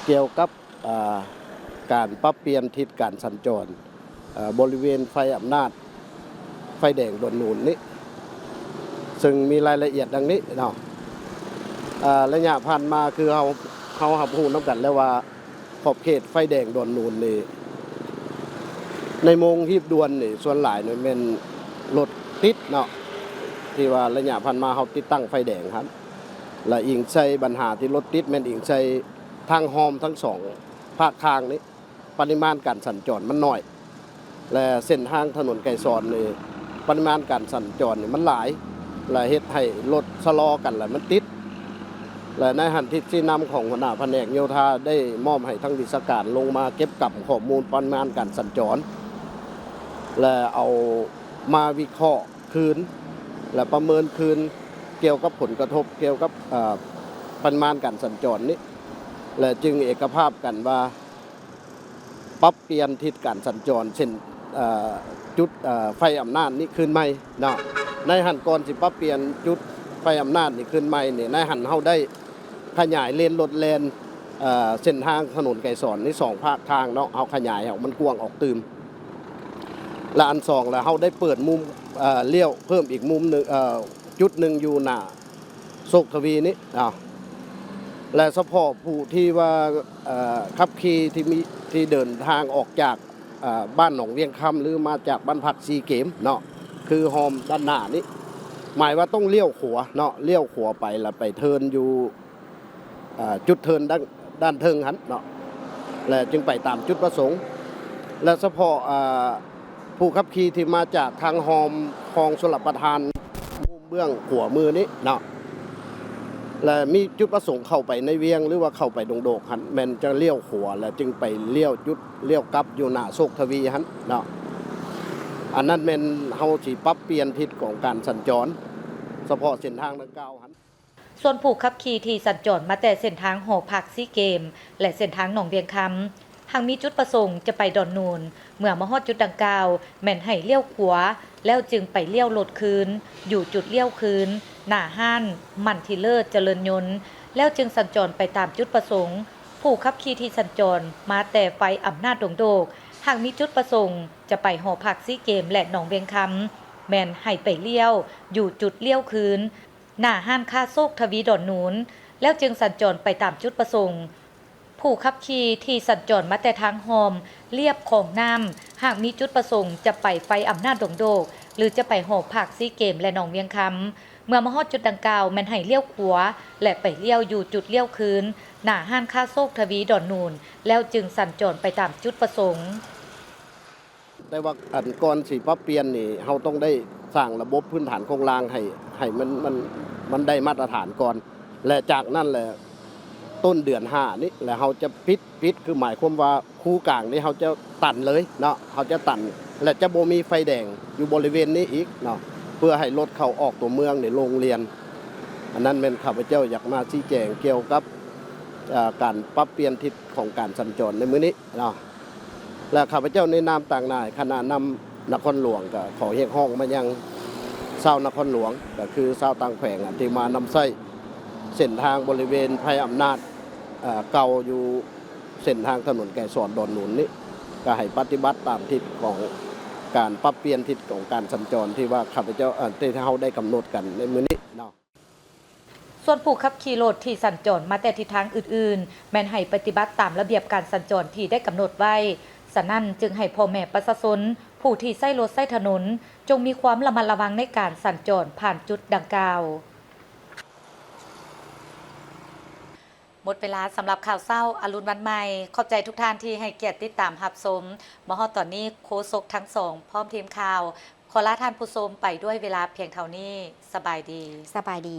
ກ່ຽວກັບ ເອີ ການປັບປ່ຽນທິດການສັນຈອນ ເອີ ບໍລິເວນໄຟອຳນາດ ໄຟແດງດອນໂນນນີ້ ເຊິ່ງມີລາຍລະອຽດດັ່ງນີ້ເນາະ. ເອີ ໄລຍະຜ່ານມາຄືເຮົາ ເຮົາຮັບຮູ້ນຳກັນແລ້ວວ່າ ຂອບເຂດໄຟແດງດອນໂນນນີ້ ໃນໂມງຮີບດ່ວນນີ້ ສ່ວນຫຼາຍນີ້ແມ່ນລົດຕິດເນາະ ທີ່ວ່າໄລຍະຜ່ານມາເຮົາຕິດຕັ້ງໄຟແດງຫັ້ນ ແລະ ອີງໃສ່ບັນຫາທີ່ລົດຕິດ ແມ່ນອີງໃສ່ທາງຮ່ອມທັງສອງພາກທາງນີ້ ປະລິມານການສັນຈອນມັນໜ້ອຍ ແລະ ເສັ້ນທາງຖະໜົນໄກສອນນີ້ ປະລິມານການສັນຈອນນີ້ມັນຫຼາຍ ແລະ ເຮັດໃຫ້ລົດຊະລໍກັນ ແລະ ມັນຕິດ ແລະ ໃນຫັ້ນທິດຊີ້ນຳຂອງຫົວໜ້າພະແນກໂຍທາໄດ້ມອບໃຫ້ທາງວິຊາການລົງມາເກັບກຳຂໍ້ມູນປະລິມານການສັນຈອນ ແລະ ເອົາມາວິເຄາະຄືນ ແລະ ປະເມີນຄືນກ່ຽວກັບຜົນກະທົບກ່ຽວກັບ ເອີ ປະລິມານການສັນຈອນນີ້ ແລະ ຈຶ່ງເອກະພາບກັນວ່າ ປັບປ່ຽນທິດການສັນຈອນເສັ້ນ ເອີ ຈຸດ ເອີ ໄຟອຳນາດນີ້ຄືນໃໝ່ເນາະ. ໃນຫັ້ນກ່ອນຊິປັບປ່ຽນຈຸດໄຟອຳນາດນີ້ຄືນໃໝ່ນີ້ ໃນຫັ້ນເຮົາໄດ້ຂະຫຍາຍເລນລົດແລ່ນ ເອີ ເສັ້ນທາງຖະໜົນໄກສອນນີ້ສອງພາກທາງເນາະ ເຮົາຂະຫຍາຍໃຫ້ມັນກວ້າງອອກຕື່ມ ແລະ ອັນສອງ ແລະ ເຮົາໄດ້ເປີດມຸມ ເອີ ລ້ຽວເພີ່ມອີກມຸມໜຶ່ງ ເອີ ຈຸດໜຶ່ງຢູ່ໜ້າ ໂຊກທະວີນີ້ເນາະ ແລະ ສະເພາະຜູ້ທີ່ວ່າ ເອີ ຂັບຂີ່ທີ່ມີ ທີ່ເດີນທາງອອກຈາກ ເອີ ບ້ານໜອງວຽງຄຳ ຫຼື ມາຈາກບ້ານພັກຊີເກມເນາະ ຄືຮ່ອມດ້ານໜ້ານີ້ ໝາຍວ່າຕ້ອງລ້ຽວຂວາເນາະ ລ້ຽວຂວາໄປ ແລ້ວໄປເທີນຢູ່ ເອີ ຈຸດເທີນດ້ານ ດ້ານເທິງຫັ້ນເນາະ ແລະ ຈຶ່ງໄປຕາມຈຸດປະສົງ ແລະ ສະເພາະ ເອີ ຜູ້ຂັບຂີ່ທີ່ມາຈາກທາງຮ່ອມຄອງຊົນລະປະທານ ມຸມເບື້ອງຂວາມືນີ້ເນາະ ແລະ ມີຈຸດປະສົງເຂົ້າໄປໃນວຽງ ຫຼືວ່າເຂົ້າໄປດົງໂດກຫັ້ນ ແມ່ນຈະລ້ຽວຂວາ ແລະ ຈຶ່ງໄປລ້ຽວຈຸດລ້ຽວກັບຢູ່ໜ້າໂຊກທະວີຫັ້ນເນາະ. ອັນນັ້ນແມ່ນເຮົາຊິປັບປ່ຽນທິດຂອງການສັນຈອນ ສະເພາະເສັ້ນທາງດັ່ງກ່າວຫັ້ນ. ສ່ວນຜູ້ຂັບຂີ່ທີ່ສັນຈອນມາແຕ່ເສັ້ນທາງຫໍພັກຊີເກມ ແລະ ເສັ້ນທາງໜອງວຽງຄຳ ຫາກມີຈຸດປະສົງຈະໄປດອນໂນນ ເມື່ອມາຮອດຈຸດດັ່ງກ່າວ ແມ່ນໃຫ້ລ້ຽວຂວາ ແລ້ວຈຶ່ງໄປລ້ຽວລົດຄືນ ຢູ່ຈຸດລ້ຽວຄືນ ໜ້າຮ້ານມັນທີເລີດຈະເລີນຍົນ ແລ້ວຈຶ່ງສັນຈອນໄປຕາມຈຸດປະສົງ. ຜູ້ຂັບຂີ່ທີ່ສັນຈອນມາແຕ່ໄຟອຳນາດດົງໂດກ ຫາກມີຈຸດປະສົງຈະໄປຫໍພັກຊີເກມ ແລະ ໜອງວຽງຄຳ ແມ່ນໃຫ້ໄປລ້ຽວຢູ່ຈຸດລ້ຽວຄືນ ໜ້າຮ້ານຄ້າໂຊກທະວີດອນໂນນ ແລ້ວຈຶ່ງສັນຈອນໄປຕາມຈຸດປະສົງ. ຜູ້ຂັບຂີ່ທີ່ສັນຈອນມາແຕ່ທາງຮ່ອມລຽບຂອງນ້ຳ ຫາກມີຈຸດປະສົງຈະໄປໄຟອຳນາດດົງໂດກ ຫຼື ຈະໄປຫໍພັກຊີເກມ ແລະ ໜອງວຽງຄຳ ເມື່ອມາຮອດຈຸດດັ່ງກ່າວ ແມ່ນໃຫ້ລ້ຽວຂວາ ແລະ ໄປລ້ຽວຢູ່ຈຸດລ້ຽວຄືນ ໜ້າຮ້ານຄ້າໂຊກທະວີດອນໂນນ ແລ້ວຈຶ່ງສັນຈອນໄປຕາມຈຸດປະສົງ. ແຕ່ວ່າອັນກ່ອນຊິປັບປ່ຽນນີ້ ເຮົາຕ້ອງໄດ້ສ້າງລະບົບພື້ນຖານໂຄງລ່າງໃຫ້ ໃຫ້ມັນ ມັນ ມັນໄດ້ມາດຕະຖານກ່ອນ ແລະ ຈາກນັ້ນແຫຼະ ຕົ້ນເດືອນຫ້ານີ້ ແລະ ເຮົາຈະປິດ ປິດ ຄືໝາຍຄວາມວ່າຄູກາງນີ້ ເຮົາຈະຕັນເລີຍເນາະ ເຮົາຈະຕັນ ແລະ ຈະບໍ່ມີໄຟແດງຢູ່ບໍລິເວນນີ້ອີກເນາະ ເພື່ອໃຫ້ລົດເຂົ້າອອກຕົວເມືອງນີ້ໂລ່ງລຽນ. ອັນນັ້ນແມ່ນຂ້າພະເຈົ້າຢາກມາຊີ້ແຈງກ່ຽວກັບ ເອີ ການປັບປ່ຽນທິດຂອງການສັນຈອນໃນມື້ນີ້ເນາະ. ແລະ ຂ້າພະເຈົ້າໃນນາມຕາງໜ້າຄະນະນຳນະຄອນຫຼວງ ກໍຂໍຮຽກຮ້ອງມາຍັງຊາວນະຄອນຫຼວງ ກໍຄືຊາວຕ່າງແຂວງ ອັນທີ່ມານຳໃຊ້ເສັ້ນທາງບໍລິເວນໄຟອຳນາດ ເອີ ເກົ່າຢູ່ເສັ້ນທາງຖະໜົນໄກສອນດອນໂນນນີ້ ກໍໃຫ້ປະຕິບັດຕາມທິດຂອງການປັບປ່ຽນທິດຂອງການສັນຈອນທີ່ວ່າຂ້າພະເຈົ້າ ເອີ ທີ່ເຮົາໄດ້ກຳນົດກັນໃນມື້ນີ້ເນາະ. ສ່ວນຜູ້ຂັບຂີ່ລົດທີ່ສັນຈອນມາແຕ່ທິດທາງອື່ນໆ ແມ່ນໃຫ້ປະຕິບັດຕາມລະບຽບການສັນຈອນທີ່ໄດ້ກຳນົດໄວ້. ສະນັ້ນຈຶ່ງໃຫ້ພໍ່ແມ່ປະຊາຊົນຜູ້ທີ່ໃຊ້ລົດໃຊ້ຖະໜົນ ຈົ່ງມີຄວາມລະມັດລະວັງໃນການສັນຈອນຜ່ານຈຸດດັ່ງກ່າວ. ໝົດເວລາສຳລັບຂ່າວເຊົ້າອະລຸນວັນໃໝ່. ຂອບໃຈທຸກທ່ານທີ່ໃຫ້ກຽດຕິດຕາມຮັບຊົມ. ມາຮອດຕອນນີ້ ໂຄສົກທັງສອງ ພ້ອມທີມຂ່າວ ຂໍລາທ່ານຜູ້ຊົມໄປດ້ວຍເວລາພຽງເທົ່ານີ້. ສະບາຍດີ. ສະບາຍດີ.